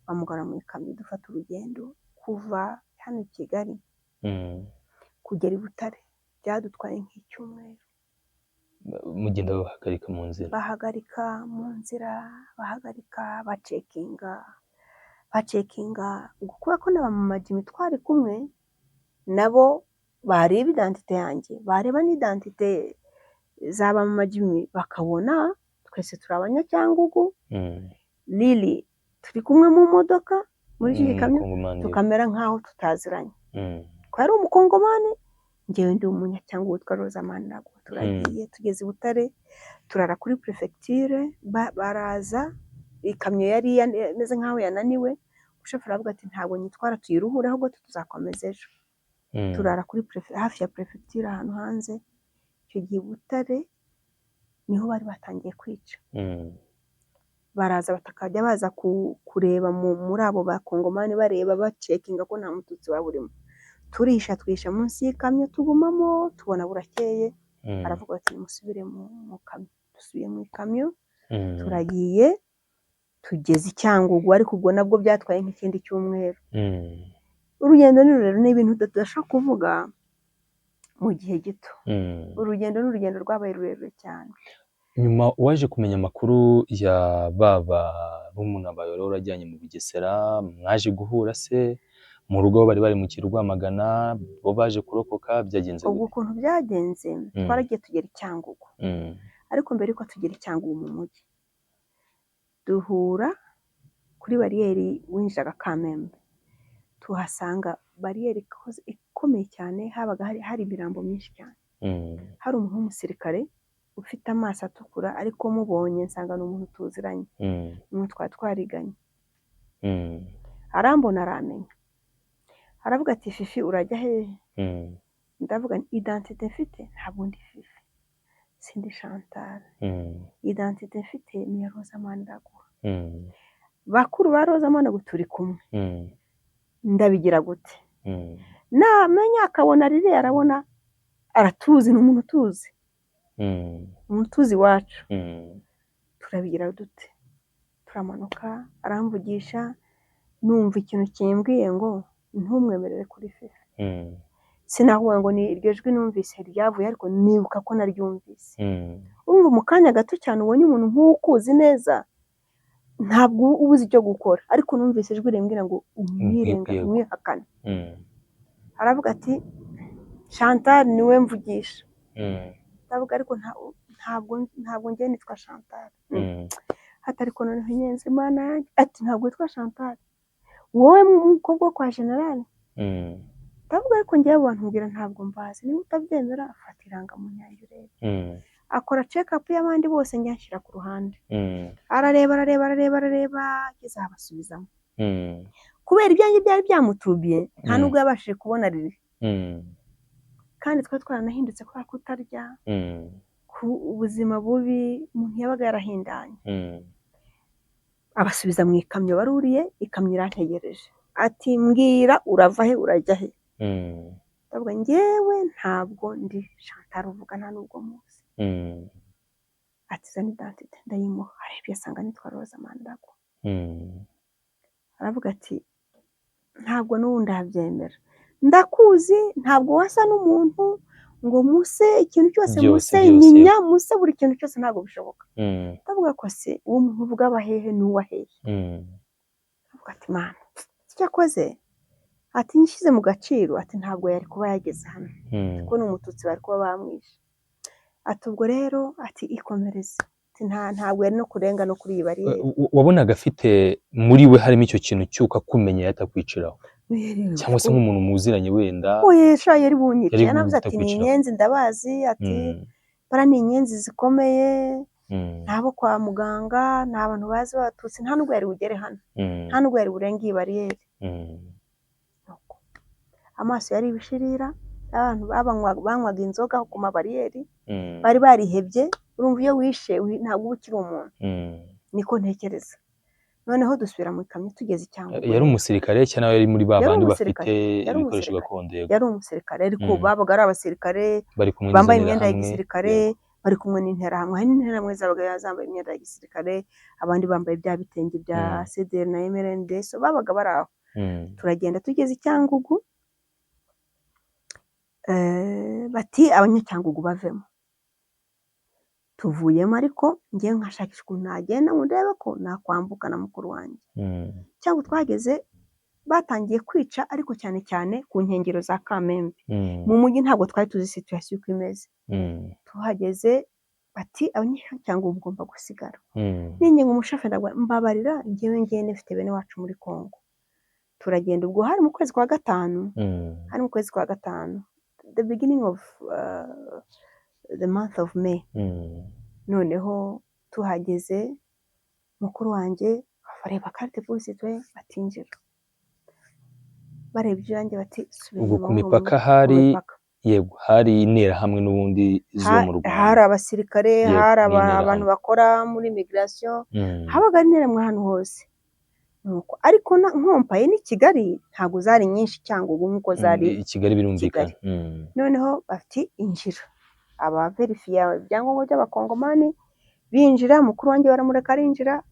Bamugara mu ikamyo, dufata urugendo kuva hano i Kigali kugera i Butare byadutwaye nk'icyumweru. Mugenda babahagarika mu nzira? Bahagarika mu nzira, bahagarika, bacekinga, bacekinga. Ubwo kubera ko na ba mama Jimmy twari kumwe nabo, bareba identité yanjye, bareba n'identité za ba mama Jimmy, bakabona twese turi abanyacyangugu. Lili turi kumwe mu modoka muri iki gikamyo, Umukongomani, yego. tukamera nk'aho tutaziranye, ko ari umukongomani, njyewe ndi umunyacyangugu witwa Roza Maniraguha. Turagiye, tugeze i Butare, turara kuri préfecture. Baraza, ikamyo yari imeze nk'aho yananiwe, umushoferi aravuga ati: "Ntabwo nyitwara, tuyiruhure, ahubwo tuzakomeza ejo." Turara kuri hafi ya préfecture, ahantu hanze. Icyo gihe i Butare niho bari batangiye kwica. Baraza, bakajya baza kureba muri abo bakongomani, bareba, bacekinga ko nta mututsi waba urimo. Turisha, twihisha munsi y'ikamyo, tugumamo, tubona burakeye. Baravuga bati: "Nimusubire mu kamyo." Dusubiye mu ikamyo, turagiye, tugeze i Cyangugu, ariko ubwo nabwo byatwaye nk'ikindi cyumweru. Urugendo ni rurerure, ni ibintu tudashobora kuvuga mu gihe gito. Urugendo ni urugendo rwabaye rurerure cyane. Nyuma waje kumenya amakuru ya baba barumuna bawe wari warajyanye mu Bugesera, mwaje guhura se mu rugo aho bari bari mu Rwamagana, bo baje kurokoka, byagenze Ubwo gute? ukuntu byagenze, twaragiye tugera i Cyangugu, ariko mbere yuko tugera i Cyangugu mu mujyi, duhura kuri bariyeri winjiraga Kamembe, tuhasanga bariyeri ikomeye cyane, habaga hari imirambo myinshi cyane. Hari umuntu w'umusirikare ufite amaso atukura, ariko mubonye nsanga ni umuntu tuziranye, umuntu twari twariganye. Arambona aramenya, aravuga ati: "Fifi, urajya hehe?" Ndavuga nti: "Identité mfite ntabwo ndi Fifi, sindi Chantal, identité mfite ni iya Roza Maniraguha." Bakuru ba Roza Maniraguha turi kumwe, ndabigira gute? Namenya akabona ririya, arabona aratuzi, ni umuntu utuzi, umuntu utuzi iwacu. Turabigira dute? Turamanuka, aramvugisha, numva ikintu kimbwiye ngo ntumwemerere kuri Fifi. Sinavuga ngo ni iryo jwi numvise ryavuye, ariko nibuka ko naryumvise. Urumva, mu kanya gato cyane ubonye umuntu nk'ukuzi neza, ntabwo uba uzi icyo gukora, ariko numvise ijwi rimbwira ngo umwirenga, umwihakane. Aravuga ati: "Chantal niwe mvugisha." Ndavuga: "Ariko ntabwo njye nitwa Chantal." Ati: "Ariko noneho inyenzi, Imana yanjye!" Ati: "Ntabwo witwa Chantal, wowe mukobwa wo kwa general?" Ndavuga: "Ariko njyewe abantu mbwira ntabwo mbazi, niba utabyemera fata irangamuntu yanjye urebe." Akora check up y'abandi bose, njye anshyira ku ruhande. Arareba, arareba, arareba, arareba, ageze aho abasubizamo. Kubera ibyanjye byari byamutubiye, nta nubwo yabashije kubona riri. Kandi twari twaranahindutse kubera kutarya, ku ubuzima bubi, umuntu yabaga yarahindanye. Abasubiza mu ikamyo, baruriye ikamyo irantegereje. Ati: "Mbwira, urava he, urajya he?" Ndavuga: "Njyewe ntabwo ndi Chantal uvuga, nta nubwo muzi." Ati: "Zana identité." Ndayimuha, arebye asanga nitwa Roza Maniraguha. Aravuga ati: "Ntabwo n'ubu ndabyemera, ndakuzi, ntabwo wasa n'umuntu ngo muse ikintu cyose." Byose, muse byose, inyinya, muse buri kintu cyose, ntabwo bishoboka. Ndavuga ko se uwo muntu uvuga aba hehe, n'uwa hehe? Avuga ati: "Mana, icyo akoze." Ati: "Nshyize mu gaciro," ati, "ntabwo yari kuba yageze hano, kuko ni umututsi, bari kuba bamwishe." Ati: "Ubwo rero," ati, "ikomereze." Ati: "Ntabwo yari no kurenga no kuri iyi bariyeri." Wabonaga afite muri we harimo icyo kintu cy'uko akumenya yatakwiciraho, cyangwa se nk'umuntu muziranye wenda? Oya sha, yari bunyice. Yari Yanavuze ati: "Ni butakwiciraho. inyenzi, ndabazi," ati, "bara ni inyenzi zikomeye, ntabo kwa muganga, nta bantu bazi b'abatutsi, nta nubwo yari bugere hano, nta nubwo yari burenge iyi bariyeri." Nuko amaso yari ibishirira, abantu banywaga inzoga ku mabariyeri, bari barihebye. Urumva, iyo wishe ntabwo uba ukiri umuntu, niko ntekereza. Noneho dusubira mu ikamyo, tugeze i Cyangugu. Yari umusirikare cyangwa yari muri ba Yari bandi umusirikare. bafite Yari ibikoresho umusirikare. gakondo? Yego. Yari umusirikare, ariko babaga ari abasirikare bari kumwe n'izo bambaye imyenda ya nterahamwe, gisirikare, bari kumwe n'interahamwe. Hari n'interahamwe zabaga zambaye imyenda ya gisirikare, abandi bambaye bya bitenge bya CDR na MRND, so babaga bari aho. Turagenda, tugeze i Cyangugu, bati: "Abanyacyangugu bavemo." Tuvuyemo, ariko ngewe nkashakisha ukuntu nagenda ngo ndebe ko nakwambuka na mukuru wanjye. Cyangwa twageze batangiye kwica, ariko cyane cyane ku nkengero za Kamembe. Mu mujyi ntabwo twari tuzi situation uko imeze. Tuhageze bati: "Abanyacyangugu mugomba gusigara." Ninginga umushoferi, ndavuga: "Mbabarira, ngewe ngende, mfite bene wacu muri Congo." Turagenda. Ubwo hari mu kwezi kwa gatanu, hari mu kwezi kwa gatanu, the beginning of the month of May. Noneho tuhageze, mukuru wanjye bareba carte pour citoyen, batinjira. Barebye iyanjye bati: "Subira Ubwo inyuma." ku Uri mipaka ku hari mipaka. Yego, hari interahamwe n'ubundi zo mu Rwanda. Hari abasirikare, hari n'interahamwe. abantu bakora muri immigration, habaga hari interahamwe ahantu hose. Nuko ariko nkompaye n'i Kigali ntabwo zari nyinshi cyangwa ubu nk'uko zari I Kigali birumvikana. Noneho bati: "Injira." Abaverifiya ibyangombwa by'abakongomani binjira, mukuru wanjye baramureka arinjira.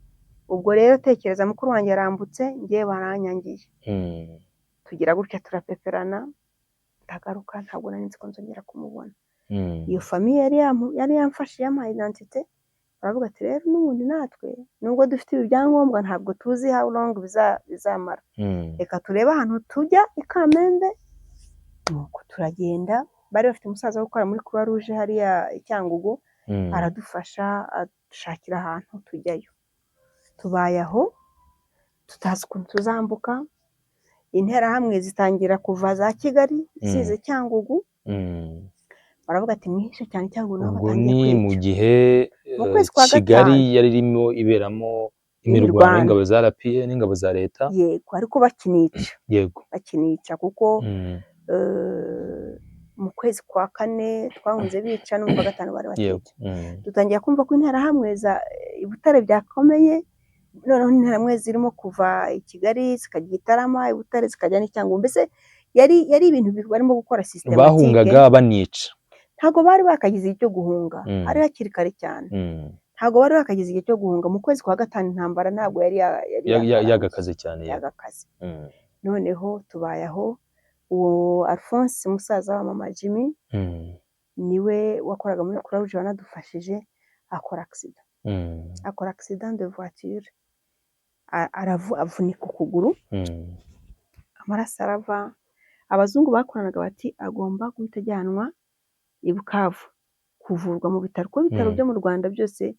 Ubwo rero tekereza, mukuru wanjye yarambutse, ngewe baranyangiye. Tugira gutya turapeperana, ndagaruka, ntabwo nari nzi ko nzongera kumubona. Iyo famille yari yamfashe, yampaye identité, baravuga ati rero n'ubundi natwe nubwo dufite ibi byangombwa ntabwo tuzi how long bizamara, reka turebe ahantu tujya i Kamembe. Nuko turagenda, bari bafite umusaza wo gukora muri Croix Rouge hariya i Cyangugu, aradufasha adushakira ahantu tujyayo. Tubaye aho tutazi ukuntu tuzambuka. Interahamwe zitangira kuva za Kigali zize Cyangugu, baravuga ati mwihishe cyane Cyangugu naho Ubwo batangiye ni mu kwica. gihe Mu kwezi kwa Kigali gatanu. yari irimo iberamo imirwano Imirwano. y'ingabo za RPA n'ingabo za leta. Yego, ariko bakinica, bakinica kuko mu kwezi kwa kane twahunze bica, no mu kwa gatanu bari bakica. Dutangira kumva ko interahamwe za i Butare byakomeye, noneho interahamwe zirimo kuva i Kigali zikajya i Gitarama, i Butare zikajya n'i Cyangugu. Mbese yari ibintu barimo gukora systématique. Bahungaga banica. Ntabwo bari bakagize igihe cyo guhunga, hari hakiri kare cyane. Ntabwo bari bakagize igihe cyo guhunga. Mu kwezi kwa gatanu intambara ntabwo yari yakarangiye. Yagakaze cyane, yego. Yagakaze. Noneho tubaye aho, uwo Alphonse musaza wa mama Jimmy niwe wakoraga muri Croix Rouge wanadufashije, akora accident, akora accident de voiture, avunika ukuguru, amaraso arava. Abazungu bakoranaga bati agomba guhita ajyanwa i Bukavu kuvurwa mu bitaro, kuko ibitaro byo mu Rwanda byose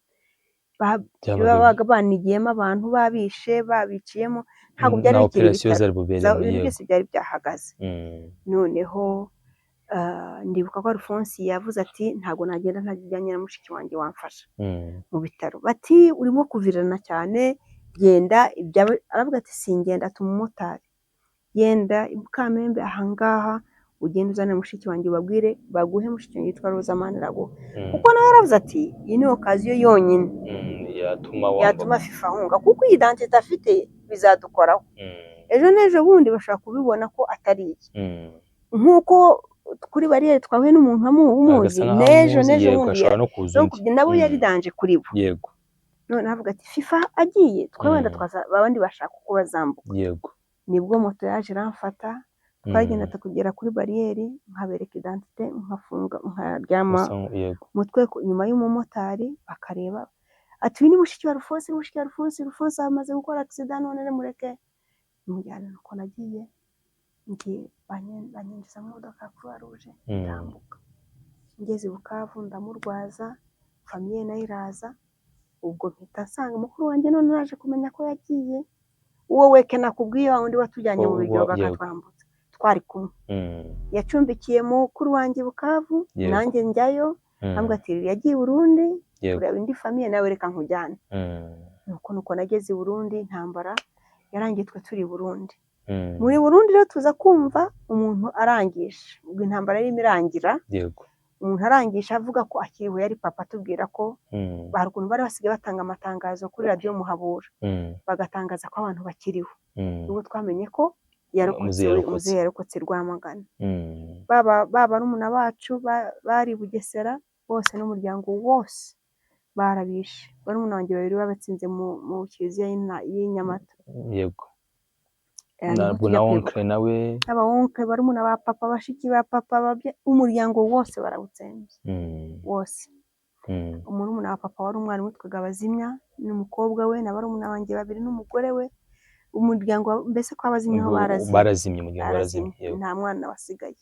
Byabaga babaga banigiyemo abantu, babishe, babiciyemo, ntabwo byari na bikiri operasiyo ibitaro. zari buberemo. Ibintu byose byari byahagaze. Noneho ndibuka ko Alphonse yavuze ati ntabwo nagenda ntajyanye na mushiki wanjye wamfasha mu bitaro. Bati urimo kuvirirana cyane, genda. Aravuga ati singenda, ati umumotari genda i Kamembe ahangaha, ugende uzane mushiki wanjye, ubabwire baguhe mushiki wanjye witwa Roza Maniraguha, kuko nawe yaravuze ati iyi ni occasion yonyine Yatuma yatuma wambuka. Fifa ahunga, kuko iyi identité afite bizadukoraho ejo n'ejo bundi, bashobora kubibona ko atari iye, nk'uko kuri bariyeri twahuye n'umuntu umuzi Agasa nkaho n'ejo amuzi, n'ejo yego, bundi ashobora no kuza donc undi. nabo yari danger kuri bo. None avuga ati Fifa agiye, twe wenda twaza abandi bashaka uko bazambuka. Nibwo moto yaje iramfata, twagenda kugera kuri bariyeri, nkabereka identité, nkafunga, nkaryama Yego. umutwe inyuma y'umumotari, bakareba ati uyu ni mushiki wa Alphonse, ni mushiki wa Alphonse, Alphonse amaze gukora accident none mureke mujyane. Nuko nagiye, ngiye banyinjiza mu modoka ya Croix Rouge, ndambuka ngeze i Bukavu ndamurwaza, famille nayo iraza. Ubwo mpita nsanga mukuru wanjye, none naje kumenya ko yagiye, uwo weke nakubwiye, wa wundi watujyanye mu biryogo akatwambutsa, twari kumwe, yacumbikiye mukuru wanjye i Bukavu, nanjye njyayo, ambwira ati yagiye i Burundi kureba indi famille, nawe reka nkujyane. Nuko nageze i Burundi, intambara yarangiye twe turi i Burundi. Muri Burundi rero tuza kumva umuntu arangisha, ubwo intambara yarimo irangira, umuntu arangisha avuga ko akiriho, yari papa, atubwira ko hari ukuntu bari basigaye batanga amatangazo kuri radiyo Muhabura, bagatangaza ko abantu bakiriho. Ubwo twamenye ko yarokotse, Muzehe yarokotse. Muzehe yarokotse Rwamagana. Baba barumuna bacu bari i Bugesera bose n'umuryango wose barabishe. Barumuna banjye babiri babatsinze mu kiliziya y'i Nyamata. Niho Ntabwo tujya na kwibuka. oncle nawe? Aba oncle, barumuna ba papa, bashiki ba papa, umuryango wose barawutsembye wose. Umurumuna wa papa wari umwarimu witwaga Bazimya n'umukobwa we na barumuna banjye babiri n'umugore we, umuryango mbese kwa Bazimya ho Ubwo barazimye. Barazimye, umuryango Barazimye, warazimye, yego. Nta mwana wasigaye.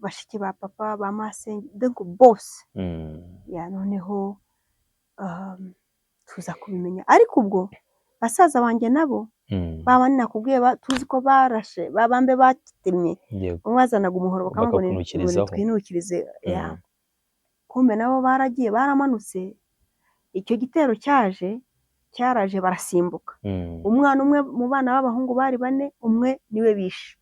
Bashiki ba papa, ba masenge, donc bose. Ya, noneho tuza kubimenya, ariko ubwo basaza banjye nabo, ba bandi nakubwiye tuzi ko barashe, ba bambe batemye, bamwe bazanaga umuhoro bakavuga ngo ngo Bakakunukirizaho. Nitwinukirize ya. Kumbe nabo baragiye, baramanutse, icyo gitero cyaje cyaraje barasimbuka. Umwana umwe mu bana b'abahungu bari bane, umwe niwe bishe.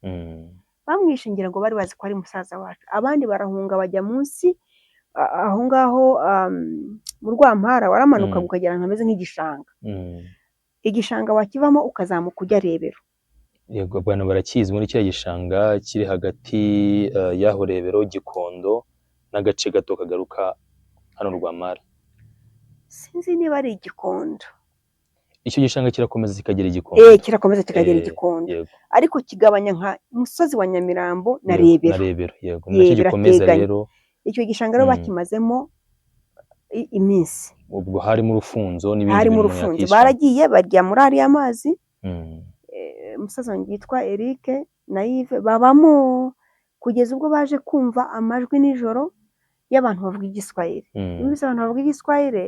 Bamwishe ngira ngo bari bazi ko ari musaza wacu. Abandi barahunga bajya munsi aho ngaho, mu Rwampara, waramanuka ukagera ahantu hameze nk'igishanga. Igishanga wakivamo ukazamuka ujya Rebero. Yego, abantu barakizi muri kiriya gishanga kiri hagati y'aho Rebero, Gikondo n'agace gato kagaruka hano Rwampara. Sinzi niba ari Igikondo. Icyo gishanga kirakomeza kikagera i Gikondo. Kirakomeza kikagera i Gikondo. Ariko kigabanya nka musozi wa Nyamirambo na Rebero. Na Rebero, yego. Ni nacyo gikomeza rero. Icyo gishanga rero bakimazemo iminsi. Ubwo harimo urufunzo n'ibindi bintu umuntu yakisha. Baragiye barya muri ariya mazi. Umusaza wanjye yitwa Eric na Yves babamo kugeza ubwo baje kumva amajwi nijoro y'abantu bavuga igiswahili. Bumvise abantu bavuga igiswahili,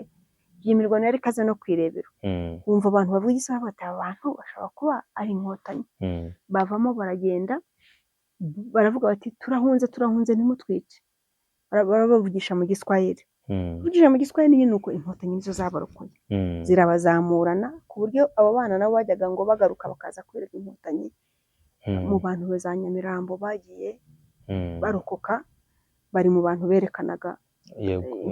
yimirwa yari ikaze no kwirebera. Wumva abantu bavuga igiswahili bati aba bantu bashobora kuba ari inkotanyi. Bavamo baragenda baravuga bati turahunze turahunze ntimutwice. Barabavugisha mu giswahili. Kuvugisha mu giswahili nyine uko inkotanyi nizo zabarokoye. Zirabazamurana ku buryo abo bana nabo bajyaga ngo bagaruka bakaza kwereka inkotanyi mu bantu za Nyamirambo bagiye barokoka, bari mu bantu berekanaga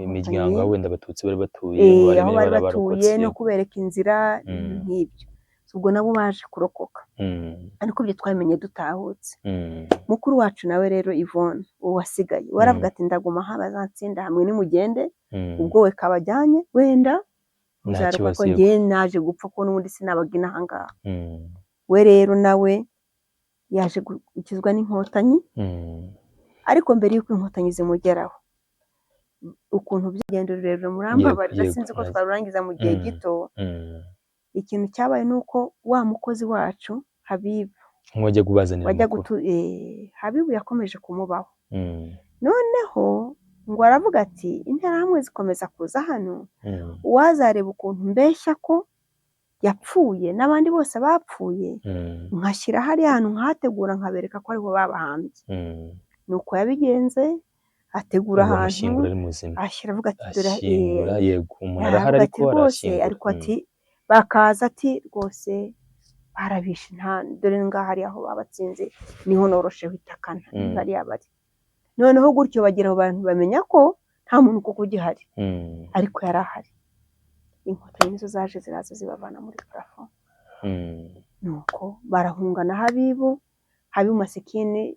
imiryango wenda abatutsi bari batuye, aho bari batuye no kubereka inzira nk'ibyo. Ubwo nabo baje kurokoka. Ariko ibyo twamenye dutahutse. Mukuru wacu nawe rero Yvonne uwo wasigaye waravuga ati ndaguma aha bazatsinda hamwe nimugende, ubwo we kabajyanye wenda uzaruka ko ngiye naje gupfa ko n'ubundi sinabaga inaha ngaha. We rero nawe yaje gukizwa n'inkotanyi, ariko mbere y'uko inkotanyi zimugeraho ukuntu by'urugendo rurerure murambabarira sinzi ko twarurangiza mu gihe gito. Ikintu cyabaye ni uko wa mukozi wacu Habibu wajya kubazanira amakuru, Habibu yakomeje kumubaho. Noneho ngo aravuga ati interahamwe zikomeza kuza hano, uwazareba ukuntu mbeshya ko yapfuye n'abandi bose bapfuye, nkashyira hariya hantu nkahategura nkabereka ko ariho babahambye. Nuko yabigenze ategura ahantu ashyira avuga ati dore yego umuntu arahari ariko arashyingura, ariko ati bakaza ati rwose barabishe nta dore ngaha hari aho babatsinze niho norosheho itaka hariya bari. Noneho gutyo bagira abo bantu bamenya ko nta muntu kuko ugihari, ariko yari ahari. Inkotanyi nizo zaje ziraza zibavana muri parafo. Nuko barahunga na Habibu. Habibu masikini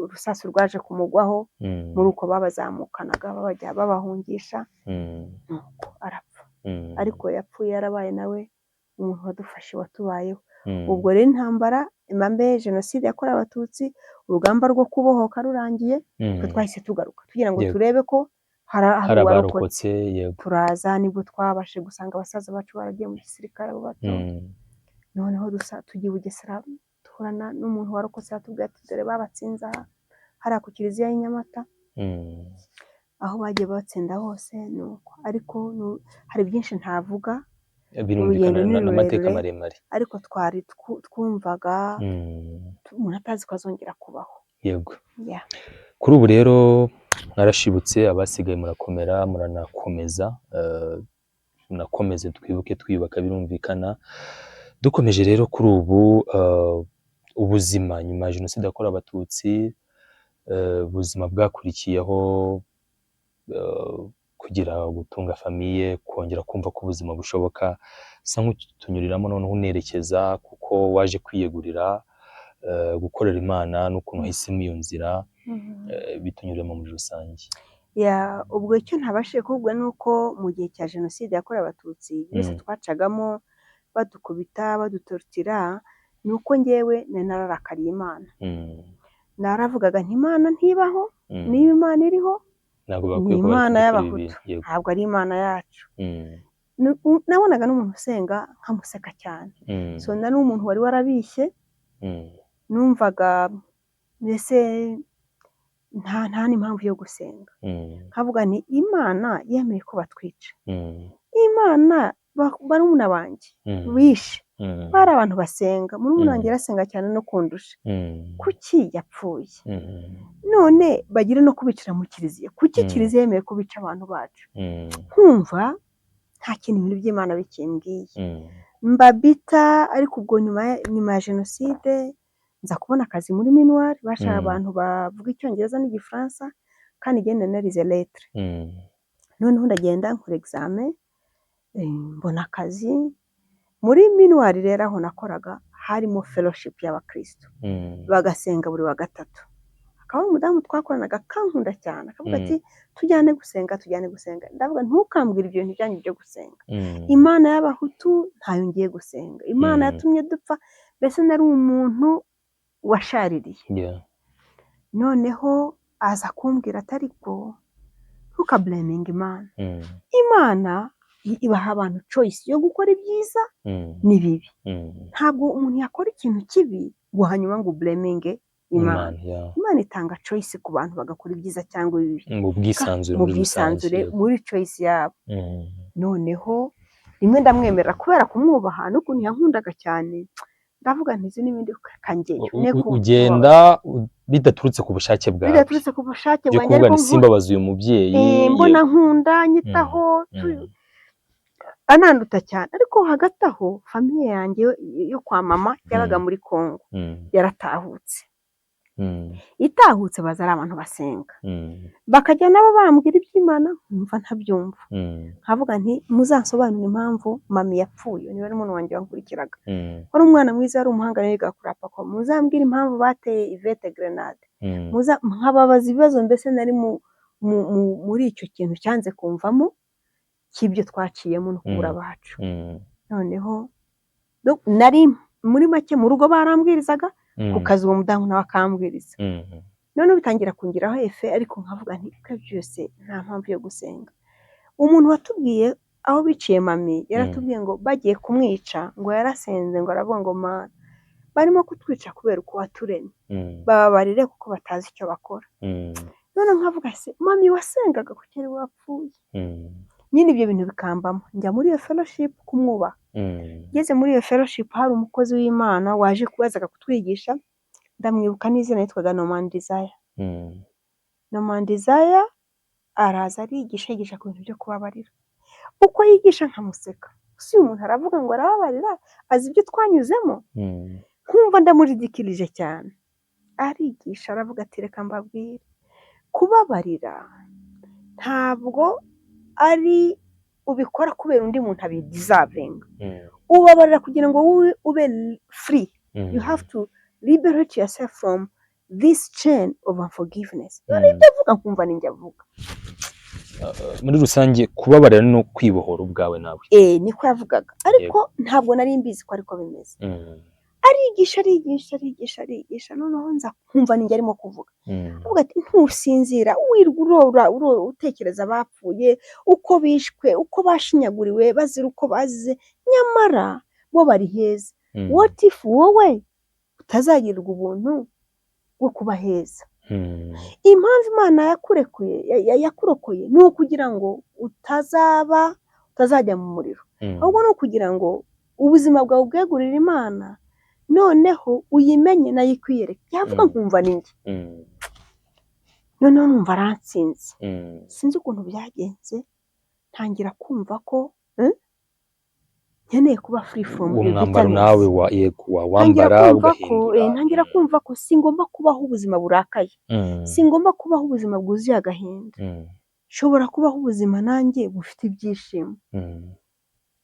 urusasu rwaje kumugwaho muri uko babazamukanaga babajya babahungisha, nuko arapfa. Ariko yapfuye yarabaye nawe umuntu wadufashe watubayeho. Ubwo rero intambara impambe jenoside yakorewe abatutsi, urugamba rwo kubohoka rurangiye, twe twahise tugaruka tugira ngo turebe ko hari abarokotse. Turaza nibwo twabashe gusanga abasaza bacu baragiye mu gisirikare abo bato. Noneho tugiye Bugesera duhurana n'umuntu warokotse atubwira ati dore babatsinze aha hariya ku kiliziya y'i Nyamata, aho bagiye batsinda hose. Nuko ariko hari byinshi ntavuga, birumvikana n'amateka maremare, ariko twari twumvaga umuntu atazi ko azongera kubaho. Yego. Kuri ubu rero mwarashibutse, abasigaye murakomera, muranakomeza, munakomeze twibuke twiyubaka birumvikana. Dukomeje rero kuri ubu ubuzima nyuma ya jenoside yakorewe abatutsi, ubuzima bwakurikiyeho kugira gutunga famiye, kongera kumva ko ubuzima bushoboka, sa nk'utunyuriramo noneho unerekeza kuko waje kwiyegurira gukorera Imana n'ukuntu wahisemo iyo nzira, bitunyuramo muri rusange. Ubwo icyo ntabashije kuvuga ni uko mu gihe cya jenoside yakorewe abatutsi byose twacagamo badukubita badutorotira, ni uko ngewe nari nararakariye Imana. Naravugaga nti Imana ntibaho, niba Imana iriho ni Imana y'abahutu, ntabwo ari Imana yacu. Nabonaga n'umuntu usenga nkamuseka cyane. So nari umuntu wari warabishye, numvaga mbese nta n'impamvu yo gusenga. Nkavuga nti Imana yemeye ko batwica, Imana barumuna banjye bishe, bari abantu basenga, murumuna wanjye yarasenga cyane no kundusha, kuki yapfuye? None bagire no kubicira mu kiliziya, kuki kiliziya yemeye kubica abantu bacu? Nkumva nta kintu ibintu by'Imana bikimbwiye. Mbabita. Ariko ubwo nyuma ya jenoside nza kubona akazi muri Minuar, bashaka abantu bavuga icyongereza n'igifaransa, kandi ngenda narize lettre. Noneho ndagenda nkora examen, mbona akazi muri Minuar. Rero aho nakoraga harimo fellowship y'abakristo, bagasenga buri wa gatatu, Akaba ari umudamu twakoranaga akankunda cyane, akavuga ati: "Tujyane gusenga, tujyane gusenga." Ndavuga: "Ntukambwire ibyo bintu byanyu byo gusenga. Imana y'Abahutu ntayo ngiye gusenga, Imana yatumye dupfa." Mbese nari umuntu washaririye. Noneho aza kumbwira ati: "Ariko ntukablaminge Imana. Imana ibaha abantu choice yo gukora ibyiza n'ibibi. Ntabwo umuntu yakora ikintu kibi ngo hanyuma ngo ublaminge Imana." Imana, yeah. Imana itanga choice ku bantu, bagakora ibyiza cyangwa ibibi. Mu bwisanzure Mu muri rusange. bwisanzure, muri choice yabo. Noneho rimwe ndamwemerera kubera kumwubaha n'ukuntu yankundaga cyane. Ndavuga nti izi n'ibindi kangeyo. Ugenda bidaturutse ku bushake bwawe, bidaturutse ku bushake byo bwanjye, kuvuga ariko nti simbabaza uyu mubyeyi. Mbona nkunda, nyitaho, ananduta cyane. Ariko hagati aho famille yanjye yo kwa mama yabaga muri Congo yaratahutse. Itahutse baza ari abantu basenga, bakajya nabo bambwira iby'Imana, nkumva ntabyumva. Nkavuga nti: "Muzansobanurire impamvu mami yapfuye." Niba ari umuntu wanjye wankurikiraga, wari umwana mwiza, yari umuhanga, yiga kuri APACO. "Muzambwire impamvu bateye Yvette grenade." Nkababaza ibibazo. Mbese nari muri icyo kintu cyanze kumvamo cy'ibyo twaciyemo no kubura abacu. Noneho nari muri make mu rugo barambwirizaga, ku kazi uwo mudamu nawe akambwiriza. Noneho bitangira kungiraho effet, ariko nkavuga nti uko byose nta mpamvu yo gusenga. Umuntu watubwiye aho biciye mami yaratubwiye ngo bagiye kumwica, ngo yarasenze, ngo aravuga ngo: "Mana, barimo kutwica kubera uko waturemye, bababarire kuko batazi icyo bakora." Noneho nkavuga: "Se mami wasengaga kuki ari we wapfuye?" Nyine ibyo bintu bikambamo. Njya muri iyo fellowship kumwubaha. Ngeze muri iyo fellowship hari umukozi w'Imana waje kubazaga kutwigisha, ndamwibuka n'izina, yitwaga Norman Desire. Norman Desire araza arigisha, yigisha ku bintu byo kubabarira. Uko yigisha nkamuseka. Si uyu muntu aravuga ngo arababarira, azi ibyo twanyuzemo? Nkumva ndamuridikirije cyane. Arigisha aravuga ati: "Reka mbabwire, kubabarira ntabwo ari ubikora kubera undi muntu abideservinga. Ubabarira kugira ngo wowe ube free. You have to liberate yourself from this chain of unforgiveness." Noneho ibyo avuga nkumva ninjye avuga. Muri rusange kubabarira no kwibohora ubwawe nawe. Niko yavugaga, ariko ntabwo nari mbizi ko ariko bimeze. Arigisha, arigisha, arigisha, arigisha, noneho nza nkumva ninjye arimo kuvuga. Avuga ati: "Ntusinzira, wirirwa urora, utekereza abapfuye, uko bishwe, uko bashinyaguriwe, bazira uko bazize, nyamara bo bari heza. What if wowe utazagirirwa ubuntu bwo kuba heza? Impamvu Imana yakurekuye, yakurokoye ni ukugira ngo utazaba, utazajya mu muriro, ahubwo ni ukugira ngo ubuzima bwawe ubwegurire Imana, noneho uyimenye nayo ikwiyereke." Yavuga nkumva ni njye. Noneho numva arantsinze. Sinzi ukuntu byagenze, ntangira kumva ko nkeneye kuba free from uwo iyo mwambaro bitterness. Nawe wa, yego, Ntangira wawambara kumva ko ugahindura. Ntangira kumva ko singomba kubaho ubuzima burakaye, singomba kubaho ubuzima bwuzuye agahinda, nshobora kubaho ubuzima nanjye bufite ibyishimo.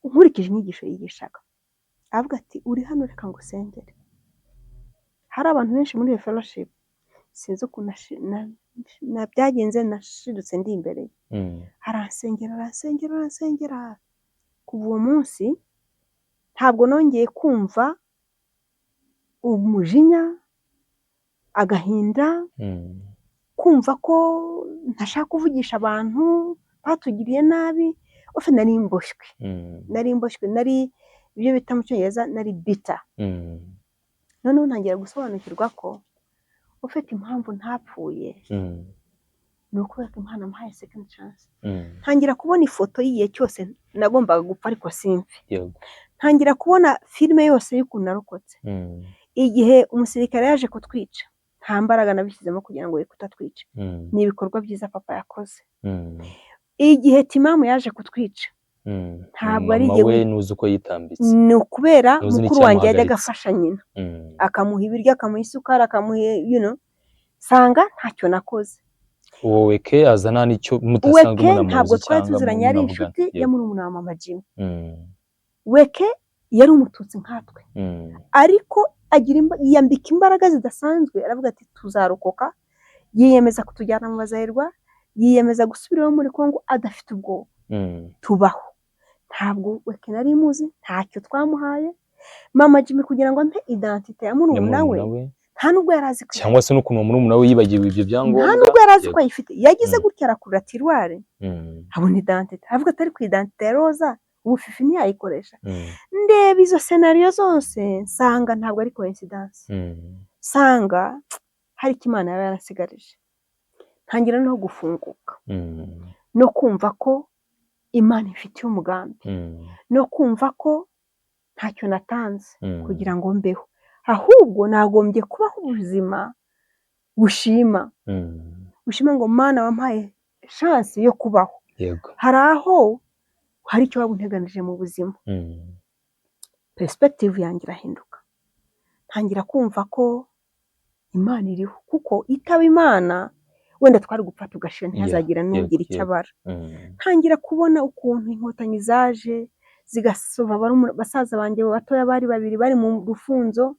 Nkurikije inyigisho yigishaga, avuga ati: "Uri hano, reka ngusengere." Hari abantu benshi muri iyo fellowship. Sinzi ukuntu byagenze, nashidutse ndi imbere ye. Aransengera, aransengera, aransengera. Kuva uwo munsi ntabwo nongeye kumva umujinya, agahinda, kumva ko ntashaka kuvugisha abantu batugiriye nabi. Ofe nari mboshywe, nari mboshywe, nari ibyo bita mu Cyongereza nari bitter. Noneho ntangira gusobanukirwa ko ufite impamvu ntapfuye ni ukubera ko Imana amuhaye second chance. Ntangira kubona ifoto y'igihe cyose nagombaga gupfa ariko simpfe. Ntangira kubona filime yose y'ukuntu narokotse. Igihe umusirikare yaje kutwica, nta mbaraga nabishyizemo kugira ngo ye kutatwica. Ni ibikorwa byiza papa yakoze. Igihe timamu yaje kutwica, ntabwo ari Mama jye we ntuzi uko yitambitse. Ni ukubera Ntuzi mukuru wanjye yajyaga n'icyamuhagaritse. afasha nyina, akamuha ibiryo, akamuha isukari, akamuha sanga ntacyo nakoze. Uwo Weke aza nta n'icyo mudasanzwe Weke munamuzi ntabwo twari cyangwa tuziranye, yari munavugana. inshuti ya murumuna wa mama Jimmy. Weke yari Umututsi nkatwe, ariko agira yiyambika imbaraga zidasanzwe, aravuga ati: "Tuzarokoka." Yiyemeza kutujyana mu Bazayirwa, yiyemeza gusubira iwe muri Kongo adafite ubwoba. Tubaho. Ntabwo we nari muzi, ntacyo twamuhaye. Mama Jimmy kugira ngo ampe identité ya Ya murumuna we, murumuna we. nta nubwo yari azi ko Cyangwa se n'ukuntu murumuna we yibagiwe ibyo nta byangombwa. nubwo yari azi ko ayifite. Yagize gutya arakurura tiroir, abona identité, aravuga ati: "Ariko identité ya Roza ubu Fifi ntiyayikoresha." Ndeba izo scénario zose, nsanga ntabwo ari coincidence, nsanga hari icyo Imana yaba yarasigarije. Ntangira no gufunguka no kumva ko Imana ifitiye umugambi, no kumva ko ntacyo natanze kugira ngo mbeho, ahubwo nagombye kubaho ubuzima bushima, bushima ngo: "Mana, wampaye chance yo kubaho." Hari aho hari icyo waba unteganije mu buzima. Perspective yanjye irahinduka, ntangira kumva ko Imana iriho, kuko itaba Imana wenda twari gupfa tugashira, ntihazagira n'ugira icyo abara. Ntangira kubona ukuntu Inkotanyi zaje zigasova basaza banjye batoya bari babiri bari mu rufunzo.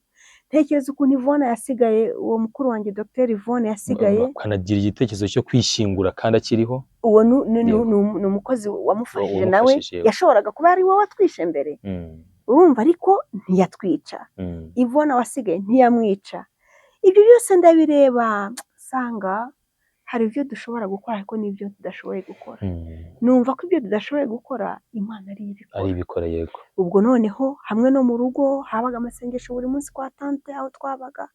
Ntekereza ukuntu Ivone yasigaye, uwo mukuru wanjye Dr Ivone yasigaye. Akanagira igitekerezo cyo kwishyingura kandi akiriho. Uwo ni umukozi wamufashije nawe. Wamufashije, yego. Yashoboraga kuba ari wowe watwishe mbere, urumva, ariko ntiyatwica. Ivone wasigaye ntiyamwica. Ibyo byose ndabireba, nsanga hari ibyo dushobora gukora ariko n'ibyo tudashoboye gukora. Numva ko ibyo tudashoboye gukora Imana ariyo ibikora. Ari ibikora, yego. Ubwo noneho hamwe no mu rugo habaga amasengesho buri munsi kwa tante aho twabaga.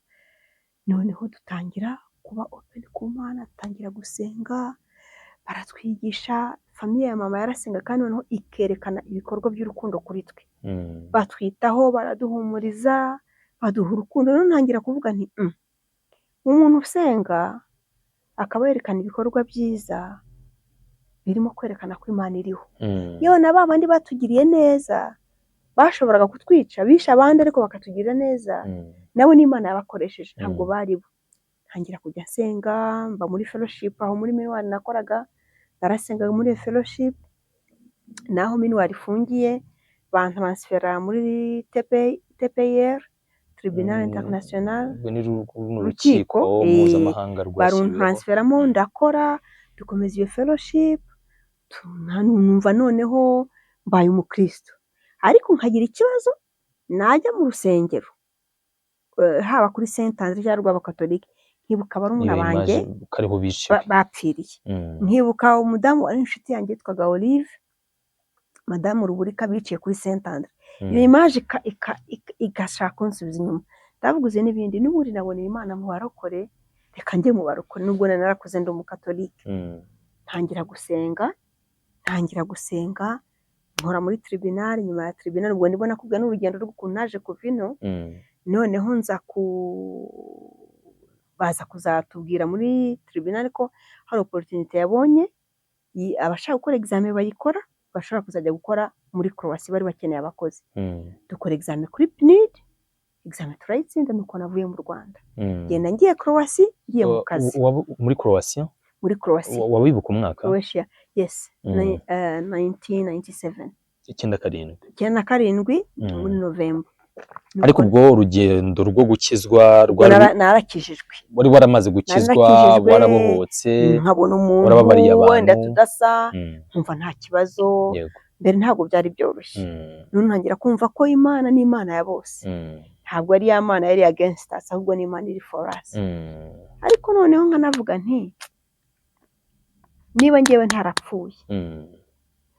Noneho dutangira kuba open ku Mana, dutangira gusenga, baratwigisha. Famille ya mama yarasenga kandi noneho ikerekana ibikorwa by'urukundo kuri twe. Batwitaho, baraduhumuriza, baduha urukundo. Noneho ntangira kuvuga nti: Umuntu usenga akaba yerekana ibikorwa byiza birimo kwerekana ko Imana iriho." Yewe na ba bandi batugiriye neza, bashoboraga kutwica, bishe abandi ariko bakatugirira neza, nabo n'Imana yabakoresheje, ntabwo bari bo. Ntangira kujya nsenga, mba muri fellowship aho muri MINUAR nakoraga, narasengaga muri iyo fellowship. Naho MINUAR ifungiye bantransfera muri TPIR, Tribunal International. Ubwo ni runo Urukiko, rukiko mpuzamahanga rwashyiriweho. Baruntransferamo, ndakora, dukomeza iyo fellowship, numva noneho mbaye umukristo. Ariko nkagira ikibazo, najya mu rusengero, haba kuri Saint Andre cyangwa rw'Abakatolika, nkibuka barumuna Iyo banjye image ko ariho biciwe. bapfiriye. Nkibuka umudamu wari inshuti yanjye yitwaga Olive, madamu Ruburika, biciye kuri Saint Andre. Iyo image igashaka kunsubiza inyuma. Ndavuguze n'ibindi, n'ubundi naboneye Imana mu barokore, reka njye mu barokore nubwo nari narakuze ndi umukatolike. Ntangira gusenga, ntangira gusenga, nkora muri tribunal. Nyuma ya tribunal, ubwo ndibona nakubwiye n'urugendo rw'ukuntu naje kuva ino. Noneho nza ku baza kuzatubwira muri tribunal ko hari opportunité yabonye, abashaka gukora examen bayikora, bashobora kuzajya gukora muri Croatie, bari bakeneye abakozi. Dukora examen kuri PNUD, examen turayitsinda, nuko navuye mu Rwanda. Ngenda ngiye Croatie, ngiye mu kazi. Muri Croatia? Muri Croatie. Wawibuka umwaka? Croatia, yes. 1997. 97. 97, muri November. Ariko ubwo urugendo rwo gukizwa Ubwo rwari narakijijwe. Wari waramaze gukizwa? Narakijijwe, warabohotse, nkabona umuntu warababariye abantu. wenda tudasa, nkumva nta kibazo. Mbere ntabwo byari byoroshye. None ntangira kumva ko Imana ni Imana ya bose. Ntabwo ari ya Mana yari against us, ahubwo ni Imana iri for us. Ariko noneho nkanavuga nti: "Niba ngewe ntarapfuye,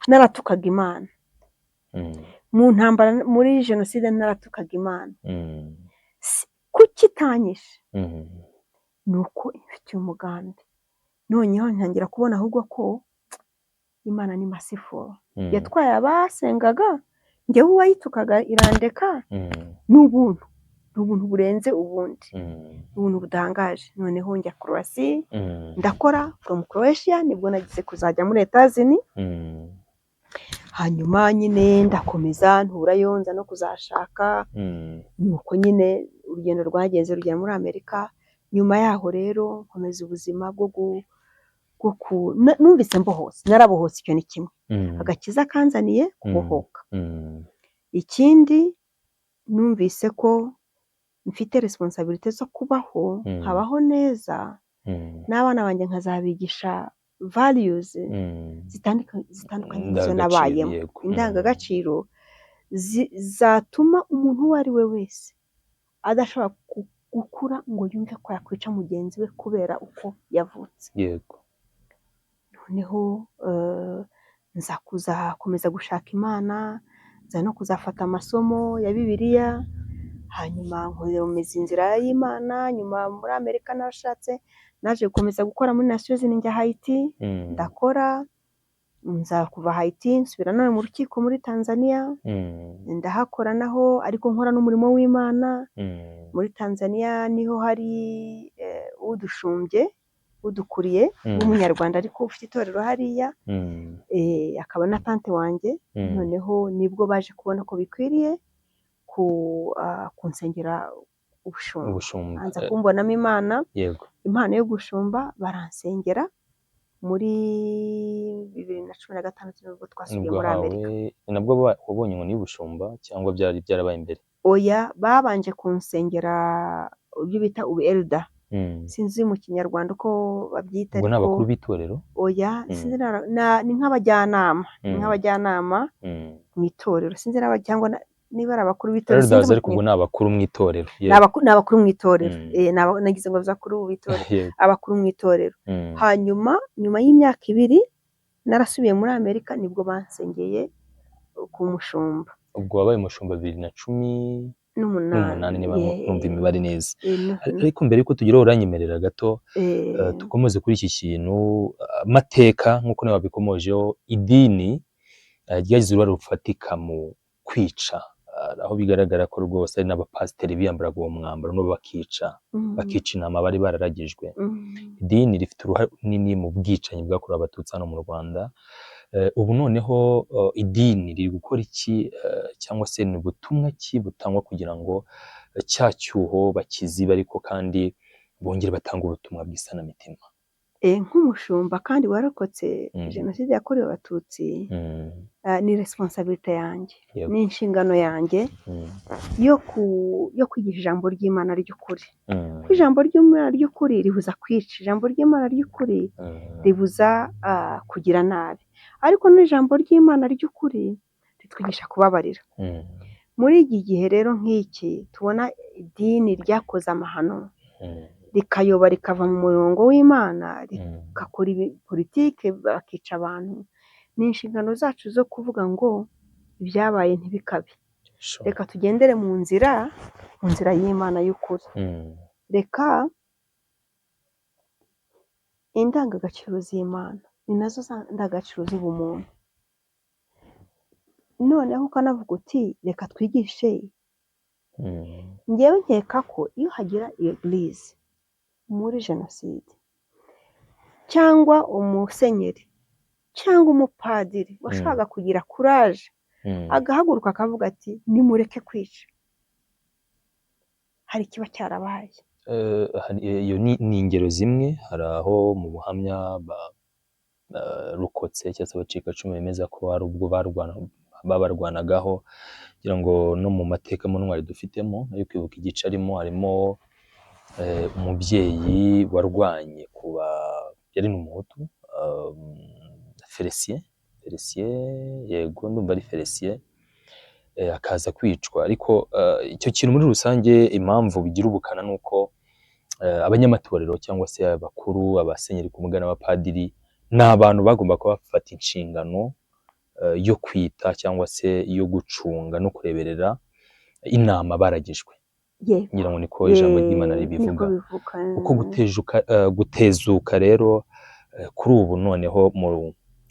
naratukaga Imana mu ntambara, muri jenoside naratukaga Imana, kuki itanyishe?" Ni uko ifitiye umugambi. Noneho ntangira kubona ahubwo ko Imana ni merciful. Yatwaye abasengaga, njyewe uwayitukaga irandeka. Ni ubuntu, ni ubuntu burenze ubundi, ubuntu butangaje. Noneho njya Croatie, ndakora. From Croatia nibwo nagize kuzajya muri Etazini. Hanyuma nyine ndakomeza nturayo, nza no kuzashaka. Nuko nyine urugendo rwagenze rugera muri Amerika. Nyuma yaho rero nkomeza ubuzima bwo bwo numvise mbohotse, narabohotse, icyo ni kimwe. Agakiza kanzaniye kubohoka. Ikindi, numvise ko mfite responsabilité zo kubaho, nkabaho neza. N'abana banjye nkazabigisha values zitandukanye n'izo Indangagaciro, nabayemo. Yego. Indangagaciro zatuma umuntu uwo ari we wese adashobora gukura ngo yumve ko yakwica mugenzi we kubera uko yavutse. Noneho nza kuzakomeza gushaka Imana, nza no kuzafata amasomo ya Bibiliya, hanyuma nkomeza inzira y'Imana. Nyuma muri Amerika narashatse, naje gukomeza gukora muri Nations Unies, njya Haiti, ndakora, nza kuva Haiti nsubira none mu rukiko muri Tanzania, ndahakora naho ariko nkora n'umurimo w'Imana. Muri Tanzania niho hari udushumbye, udukuriye, w'Umunyarwanda ariko ufite itorero hariya, akaba na tante wanjye. Noneho nibwo baje kubona ko bikwiriye kunsengera ubushumba. Ubushumba. Anza kumbonamo Imana, impano yo gushumba, baransengera muri 2016, nibwo twasubiye Nibwo muri wahawe Amerika. Nabwo wabonye inkoni y'ubushumba cyangwa byari byarabaye imbere? Oya, babanje kunsengera ibyo bita ubu elder. Sinzi mu Kinyarwanda uko babyita. Ubwo ni Ariko abakuru b'itorero? Oya, sinzi, ni nk'abajyanama, ni nk'abajyanama mu itorero. Sinzi cyangwa niba ari abakuru b'itorero, sinzi Elders, mu ariko ubwo ni abakuru mu itorero. Ni abakuru mu itorero. Nagize ngo abakuru b'itorero, abakuru mu itorero. Hanyuma nyuma y'imyaka 2 narasubiye muri Amerika, nibwo bansengeye ku mushumba. Ubwo wabaye umushumba bibiri na cumi n'umunani. N'umunani, niba numva imibare neza. No. Ariko mbere yuko tugeraho, uranyemerera gato dukomeze kuri iki kintu, amateka nk'uko nawe wabikomojeho, idini ryagize uruhare rufatika mu kwica, aho bigaragara ko rwose ari n'abapasiteri biyambaraga uwo mwambaro nabo bakica, bakica intama bari bararagijwe. Idini rifite uruhare runini mu bwicanyi bwakorewe Abatutsi hano mu Rwanda. Ubu noneho idini riri gukora iki, cyangwa se ni ubutumwa ki butangwa kugira ngo cya cyuho bakizibe, ariko kandi bongere batange ubutumwa bw'isanamitima? Nk'umushumba kandi warokotse jenoside yakorewe Abatutsi, ni responsabilité yanjye, ni inshingano yanjye yo kwigisha ijambo ry'Imana ry'ukuri, kuko ijambo ry'Imana ry'ukuri ribuza kwica, ijambo ry'Imana ry'ukuri ribuza kugira nabi, ariko n'ijambo ry'Imana ry'ukuri ritwigisha kubabarira. Muri iki gihe rero nk'iki tubona idini ryakoze amahano, rikayoba, rikava mu murongo w'Imana, rigakora politike, bakica abantu, ni inshingano zacu zo kuvuga ngo ibyabaye ntibikabe. Reka tugendere mu nzira y'Imana y'ukuri. Reka indangagaciro z'Imana ni nazo ndangagaciro z'ubumuntu. Noneho ukanavuga uti reka twigishe. Njyewe nkeka ko iyo hagira église muri jenoside, cyangwa umusenyeri cyangwa umupadiri washakaga kugira courage, agahaguruka akavuga ati nimureke kwica, hari ikiba cyarabaye. Iyo ni ingero zimwe. Hari aho mu buhamya barokotse cyangwa se abacikacumu bemeza ko hari ubwo babarwanagaho, kugira ngo no mu mateka mu ntwari dufitemo yo kwibuka igice arimo, harimo umubyeyi warwanye kuba yari n'Umuhutu, Felicien, Felicien, yego, ndumva ari Felicien, akaza kwicwa. Ariko icyo kintu muri rusange, impamvu bigira ubukana ni uko abanyamatorero cyangwa se abakuru, abasenyeri ku mugana, abapadiri, ni abantu bagomba kuba bafata inshingano yo kwita cyangwa se yo gucunga no kureberera inama baragijwe. Ngira ngo niko ijambo ry'Imana ribivuga. Niko bivuga. Uko gutezuka rero, kuri ubu noneho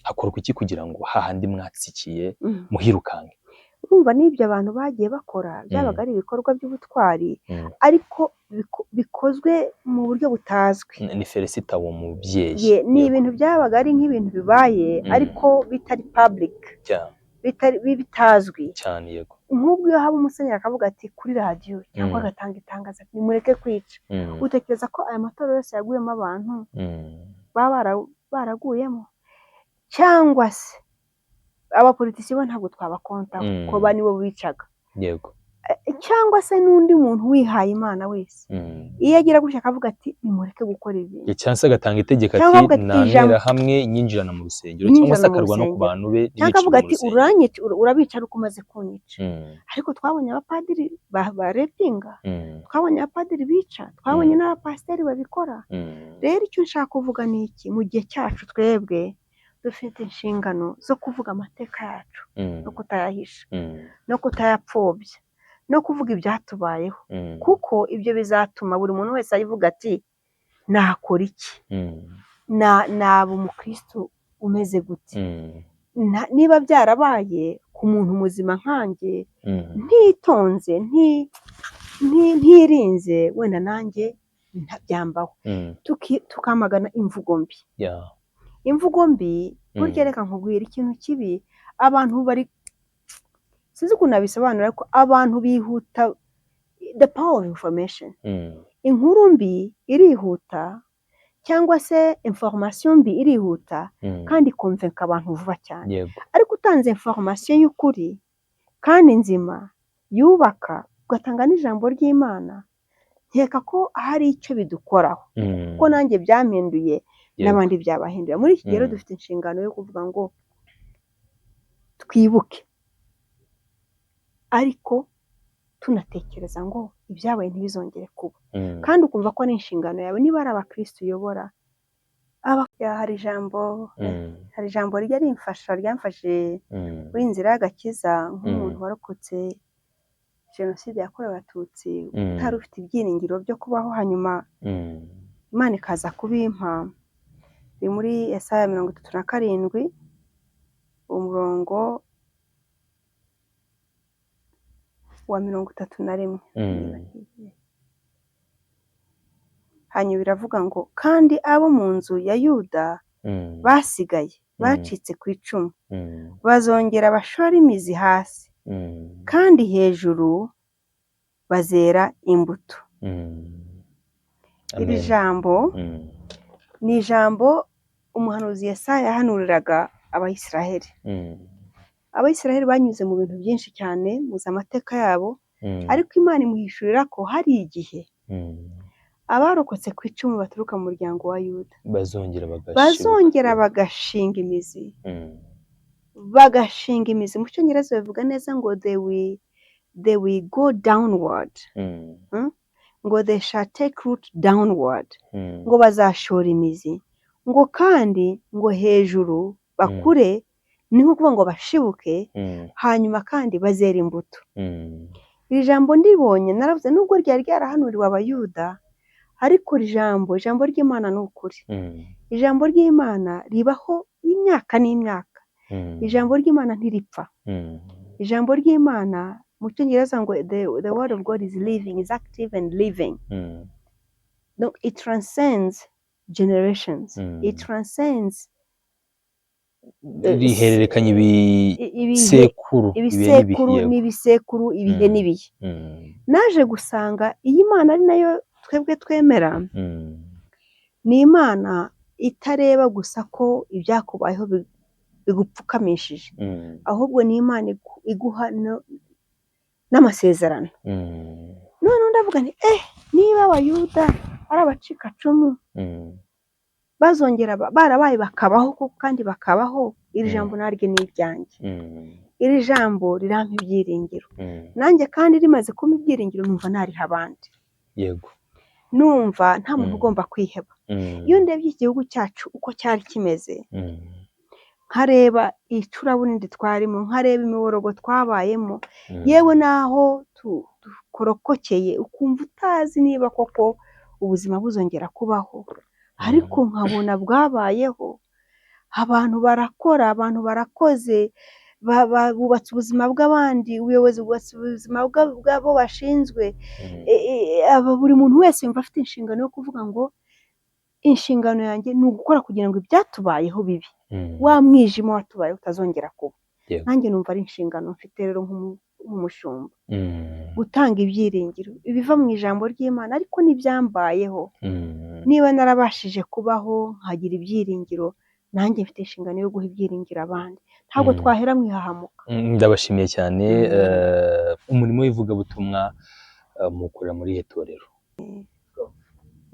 hakorwa iki kugira ngo hahandi mwatsikiye muhirukanke? Urumva n'ibyo abantu bagiye bakora byabaga ari ibikorwa by'ubutwari, ariko bikozwe mu buryo butazwi. Ni Felicita uwo mubyeyi. Ni ibintu byabaga ari nk'ibintu bibaye, ariko bitari public, bitari bitazwi. Cyane, yego. Nk'ubwo iyo haba umusenyeri akavuga ati kuri radiyo cyangwa agatanga itangazo ati nimureke kwica, utekereza ko aya matora yose yaguyemo abantu baba baraguyemo? Cyangwa se abapolitisiye bo ntabwo twabakontaho, ko ba nibo bicaga. Cyangwa se n'undi muntu wihaye Imana wese, iyo agira gutya akavuga ati: "Nimureke gukora ibintu." Cyangwa se agatanga itegeko Cyangwa ati avuga ati nta nterahamwe nyinjirana mu rusengero, cyangwa se nyinjirana mu akarwa no ku rusengero. bantu be Cyangwa ntibicirwe akavuga mu ati rusengero. "Uranyica, urabica ari uko umaze kunyica." Ariko twabonye abapadiri barepinga, twabonye abapadiri bica, twabonye n'abapasiteri babikora. Rero icyo nshaka kuvuga ni iki: mu gihe cyacu twebwe dufite inshingano zo kuvuga amateka yacu no kutayahisha, no kutayapfobya, no kuvuga ibyatubayeho, kuko ibyo bizatuma buri muntu wese avuga ati: "Nakora iki? Naba umukristo umeze gute? Niba byarabaye ku muntu muzima nkanjye, ntitonze, ntirinze, wenda nanjye ntabyambaho." Tukamagana imvugo mbi. Imvugo mbi burya, reka nkubwire ikintu kibi, abantu bari, sinzi ukuntu nabisobanura, ariko abantu bihuta, the power of information. Inkuru mbi irihuta, cyangwa se information mbi irihuta, kandi ikonvenka abantu vuba cyane. Ariko utanze information y'ukuri kandi nzima yubaka, ugatanga n'ijambo ry'Imana, nkeka ko hari icyo bidukoraho, kuko nanjye byampinduye, n'abandi byabahindura. Muri iki gihe rero dufite inshingano yo kuvuga ngo twibuke, ariko tunatekereza ngo ibyabaye ntibizongere kuba. Kandi ukumva ko ari inshingano yawe niba ari abakirisitu uyobora. Hari ijambo, hari ijambo rijya rimfasha, ryamfashije muri iyi nzira y'agakiza nk'umuntu warokotse Jenoside yakorewe Abatutsi, utari ufite ibyiringiro byo kubaho, hanyuma Imana ikaza kubimpa. Riri muri Yesaya 37, umurongo wa 31. Hanyuma biravuga ngo: "Kandi abo mu nzu ya Yuda basigaye, bacitse ku icumu, bazongera bashore imizi hasi, kandi hejuru bazera imbuto." Iri Amen. jambo ni ijambo umuhanuzi Yesaya yahanuriraga Abayisiraheli. Abayisiraheli banyuze mu bintu byinshi cyane, muzi amateka yabo, ariko Imana imuhishurira ko hari igihe abarokotse ku icumu baturuka mu muryango wa Yuda bazongera bagashibuka, bazongera bagashinga imizi, bagashinga imizi. Mu Cyongereza babivuga neza ngo they will go downward, ngo they shall take root downward, ngo bazashora imizi, ngo kandi ngo hejuru bakure, ni nko kuvuga ngo bashibuke, hanyuma kandi bazera imbuto. Iri jambo ndibonye naravuze, nubwo ryari ryarahanuriwe Abayuda, ariko iri jambo, ijambo ry'Imana ni ukuri. Ijambo ry'Imana ribaho imyaka n'imyaka. Ijambo ry'Imana ntiripfa. Ijambo ry'Imana mu Cyongereza ngo the word of God is living, is active and living. No, it transcends generations. It transcends Rihererekanya ibihe, ibisekuru, ibihe n'ibihe. Ibisekuru n'ibisekuru, ibihe n'ibihe. Naje gusanga iyi Mana ari nayo twebwe twemera, ni Imana itareba gusa ko ibyakubayeho bigupfukamishije, ahubwo ni Imana iguha n'amasezerano. Noneho ndavuga nti: "Niba Abayuda ari abacikacumu bazongera barabaye bakabaho koko kandi bakabaho, iri jambo naryo ni iryanjye." Iri jambo rirampa ibyiringiro. Nanjye kandi rimaze kumpa ibyiringiro, numva nariha abandi. Numva nta muntu ugomba kwiheba. Iyo ndebye igihugu cyacu uko cyari kimeze, nkareba icuraburindi twarimo, nkareba imiborogo twabayemo, yewe n'aho tukorokokeye, ukumva utazi niba koko ubuzima buzongera kubaho, ariko nkabona bwabayeho, abantu barakora, abantu barakoze, bubatse ubuzima bw'abandi, ubuyobozi bwubatse ubuzima bw'abo bashinzwe. Buri muntu wese yumva afite inshingano yo kuvuga ngo: "Inshingano yanjye ni ugukora kugira ngo ibyatubayeho bibi, wa mwijima watubayeho utazongera kuba." Nanjye numva ari inshingano mfite rero nk'umushumba, gutanga ibyiringiro ibiva mu ijambo ry'Imana, ariko n'ibyambayeho. Niba narabashije kubaho nkagira ibyiringiro, nanjye mfite inshingano yo guha ibyiringiro abandi. Ntabwo twahera mu ihahamuka. Ndabashimiye cyane. Umurimo w'ivugabutumwa muwukorera muri irihe torero?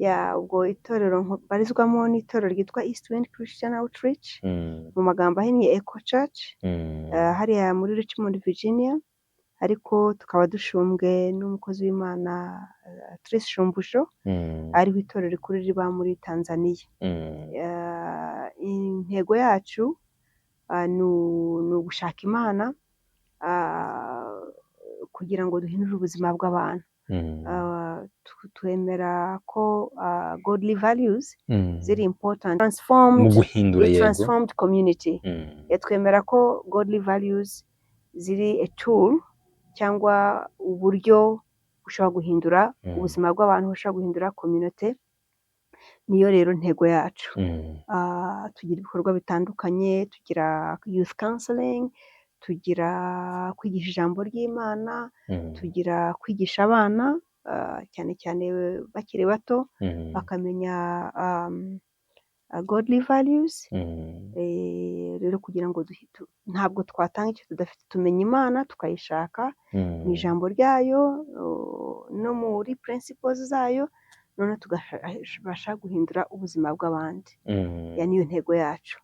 Ya, ubwo itorero mbarizwamo ni itorero ryitwa East Wind Christian Outreach, mu magambo ahinnye Eco Church, hariya muri Richmond, Virginia, ariko tukaba dushumbwe n'umukozi w'Imana Trace Shumbusho, ariho itorero rikuru riba muri Tanzania. Intego yacu ni ugushaka Imana kugira ngo duhindure ubuzima bw'abantu. Twemera ko godly values ziri important, transformed, mu guhindura, yego, transformed community. Twemera ko godly values ziri a tool cyangwa uburyo bushobora guhindura ubuzima bw'abantu, bushobora guhindura community. Niyo rero ntego yacu. Tugira ibikorwa bitandukanye, tugira youth counseling, tugira kwigisha ijambo ry'Imana, tugira kwigisha abana, cyane cyane bakiri bato, bakamenya godly values. Rero kugira ngo ntabwo twatanga icyo tudafite. Tumenya Imana, tukayishaka mu ijambo ryayo no muri principles zayo, noneho tugabasha guhindura ubuzima bw'abandi. Ya, niyo ntego yacu.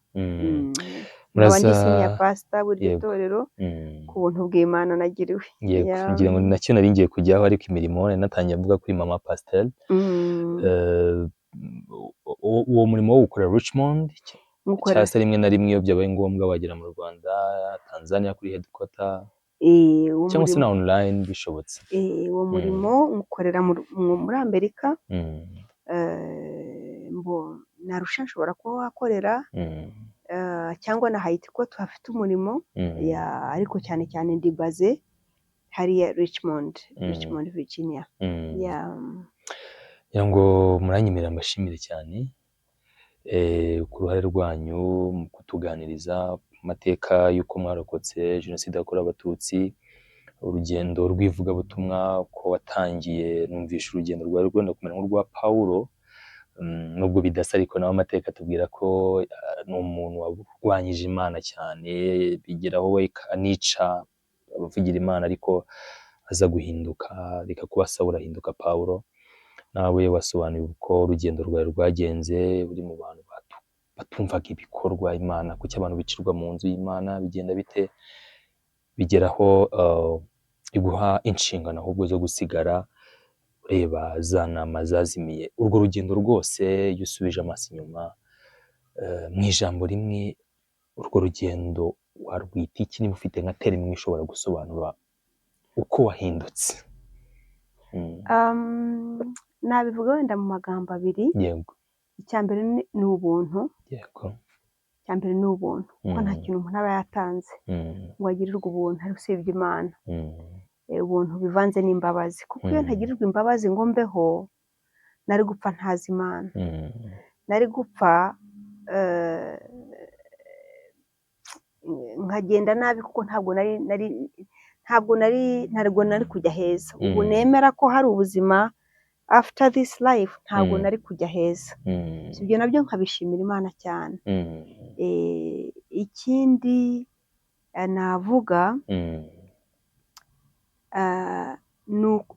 Nkaba ndi senior pastor w'iryo torero ku buntu bw'Imana nagiriwe. Yego, ngira ngo ni nacyo nari ngiye kujyaho, ariko imirimo nari natangiye mvuga kuri mama pasiteri. Uwo murimo wo gukorera Richmond, cyangwa se rimwe na rimwe iyo byabaye ngombwa wagera mu Rwanda, Tanzania kuri headquarter, cyangwa se na online bishobotse? Uwo murimo nywukorera muri Amerika. Na Arusha nshobora kuba wakorera, cyangwa na Haiti ko tuhafite umurimo, ariko cyane cyane ndi base hariya Richmond, Richmond, Virginia. Ngira ngo muranyemerera mbashimire cyane ku ruhare rwanyu mu kutuganiriza ku mateka y'uko mwarokotse Jenoside yakorewe Abatutsi, urugendo rw'ivugabutumwa ko watangiye. Numvishe urugendo rwawe rwenda kumera nk'urwa Pawulo, nubwo bidasa, ariko nawe amateka atubwira ko ni umuntu warwanyije Imana cyane, bigeraho we anica abavugira Imana, ariko aza guhinduka, reka kuba Sawuli ahinduka Pawulo. Nawe wasobanuye uko urugendo rwawe rwagenze, uri mu bantu batumvaga ibikorwa Imana, kuki abantu bicirwa mu nzu y'Imana, bigenda bite, bigeraho iguha inshingano ahubwo zo gusigara ureba za ntama zazimiye. Urwo rugendo rwose, iyo usubije amaso inyuma, mu ijambo rimwe, urwo rugendo warwita iki, niba ufite nka terme imwe ishobora gusobanura uko wahindutse? Nabivuga wenda mu magambo abiri. Icya mbere ni ubuntu. Icya mbere ni ubuntu, kuko nta kintu umuntu aba yatanze ngo agirirwe ubuntu ariko usibye Imana. Ubuntu bivanze n'imbabazi, kuko iyo ntagirirwa imbabazi ngo mbeho, nari gupfa ntazi Imana. Nari gupfa nkagenda nabi, kuko ntabwo nari kujya heza. Ubu nemera ko hari ubuzima after this life, ntabwo nari kujya heza. Ibyo nabyo nkabishimira Imana cyane. Ikindi navuga,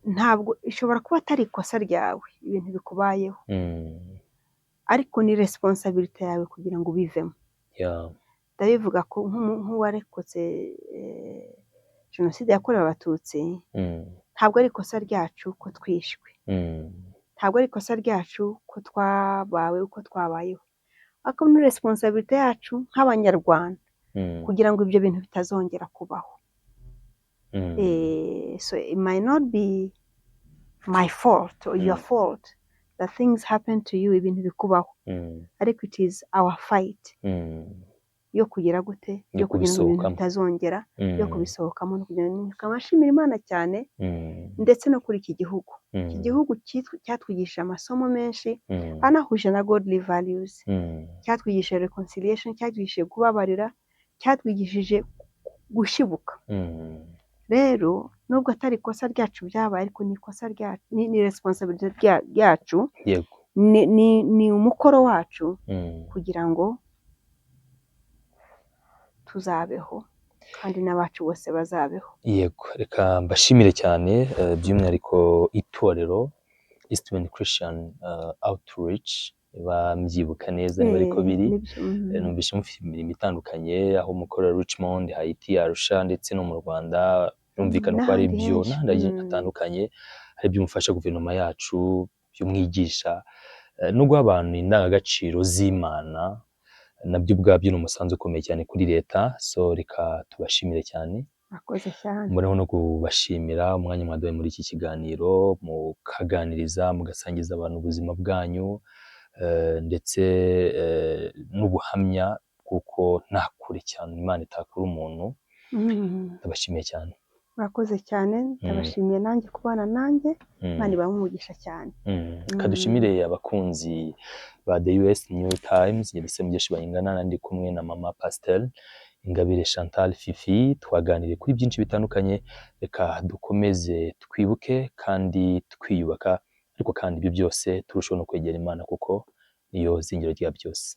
ntabwo ishobora kuba atari ikosa ryawe ibintu bikubayeho, ariko ni responsibility yawe kugira ngo ubivemo. Ndabivuga ko nk'uwarokotse Jenoside yakorewe Abatutsi, ntabwo ari ikosa ryacu ko twishwe, ntabwo ari ikosa ryacu ko twabawe uko twabayeho, ariko ni responsibility yacu nk'Abanyarwanda kugira ngo ibyo bintu bitazongera kubaho. So it might not be my fault or your fault that things happen to you, ibintu bikubaho, ariko it is our fight yo kugira gute, yo yo kugira ngo ibintu kubisohokamo. bitazongera, yo kubisohokamo, no kugira ngo, nkaba nshimira Imana cyane, ndetse no kuri iki gihugu. Iki gihugu cyatwigishije amasomo menshi anahuje na godly values. Cyatwigishije reconciliation, cyatwigishije kubabarira, cyatwigishije gushibuka. Rero nubwo atari ikosa ryacu byabaye, ariko ni ikosa ryacu, ni responsibility ryacu, ni umukoro wacu kugira ngo Tuzabeho kandi n'abacu bose bazabeho. Yego, reka mbashimire cyane, by'umwihariko itorero Eastman Christian Outreach, niba mbyibuka neza, niba ariko biri. Nibyo. Numvise mufite imirimo itandukanye aho mukorera Richmond, Haiti, Arusha ndetse no mu Rwanda. Birumvikana ko ari N'ahandi ibyo henshi. N'ahandi hatandukanye hari ibyo mufasha guverinoma yacu, byo mwigisha no guha abantu indangagaciro z'Imana, nabyo ubwabyo ni umusanzu ukomeye cyane kuri leta. So reka tubashimire cyane. Murakoze cyane. Mboneho no kubashimira umwanya mwaduhaye muri iki kiganiro, mukaganiriza, mugasangiza abantu ubuzima bwanyu, ndetse n'ubuhamya bw'uko nta kure cyane Imana itakura umuntu. Ndabashimiye cyane. Murakoze cyane, ndabashimiye nanjye kubana nanjye. Imana ibahe umugisha cyane. Kadushimire abakunzi ba The US New Times. Ndetse Mugeshi Bayingana, ndi kumwe na Mama Pastel Ingabire Chantal Fifi. Twaganiriye kuri byinshi bitandukanye. Reka dukomeze twibuke kandi twiyubaka, ariko kandi ibyo byose turushaho no kwegera Imana, kuko niyo zingiro rya byose.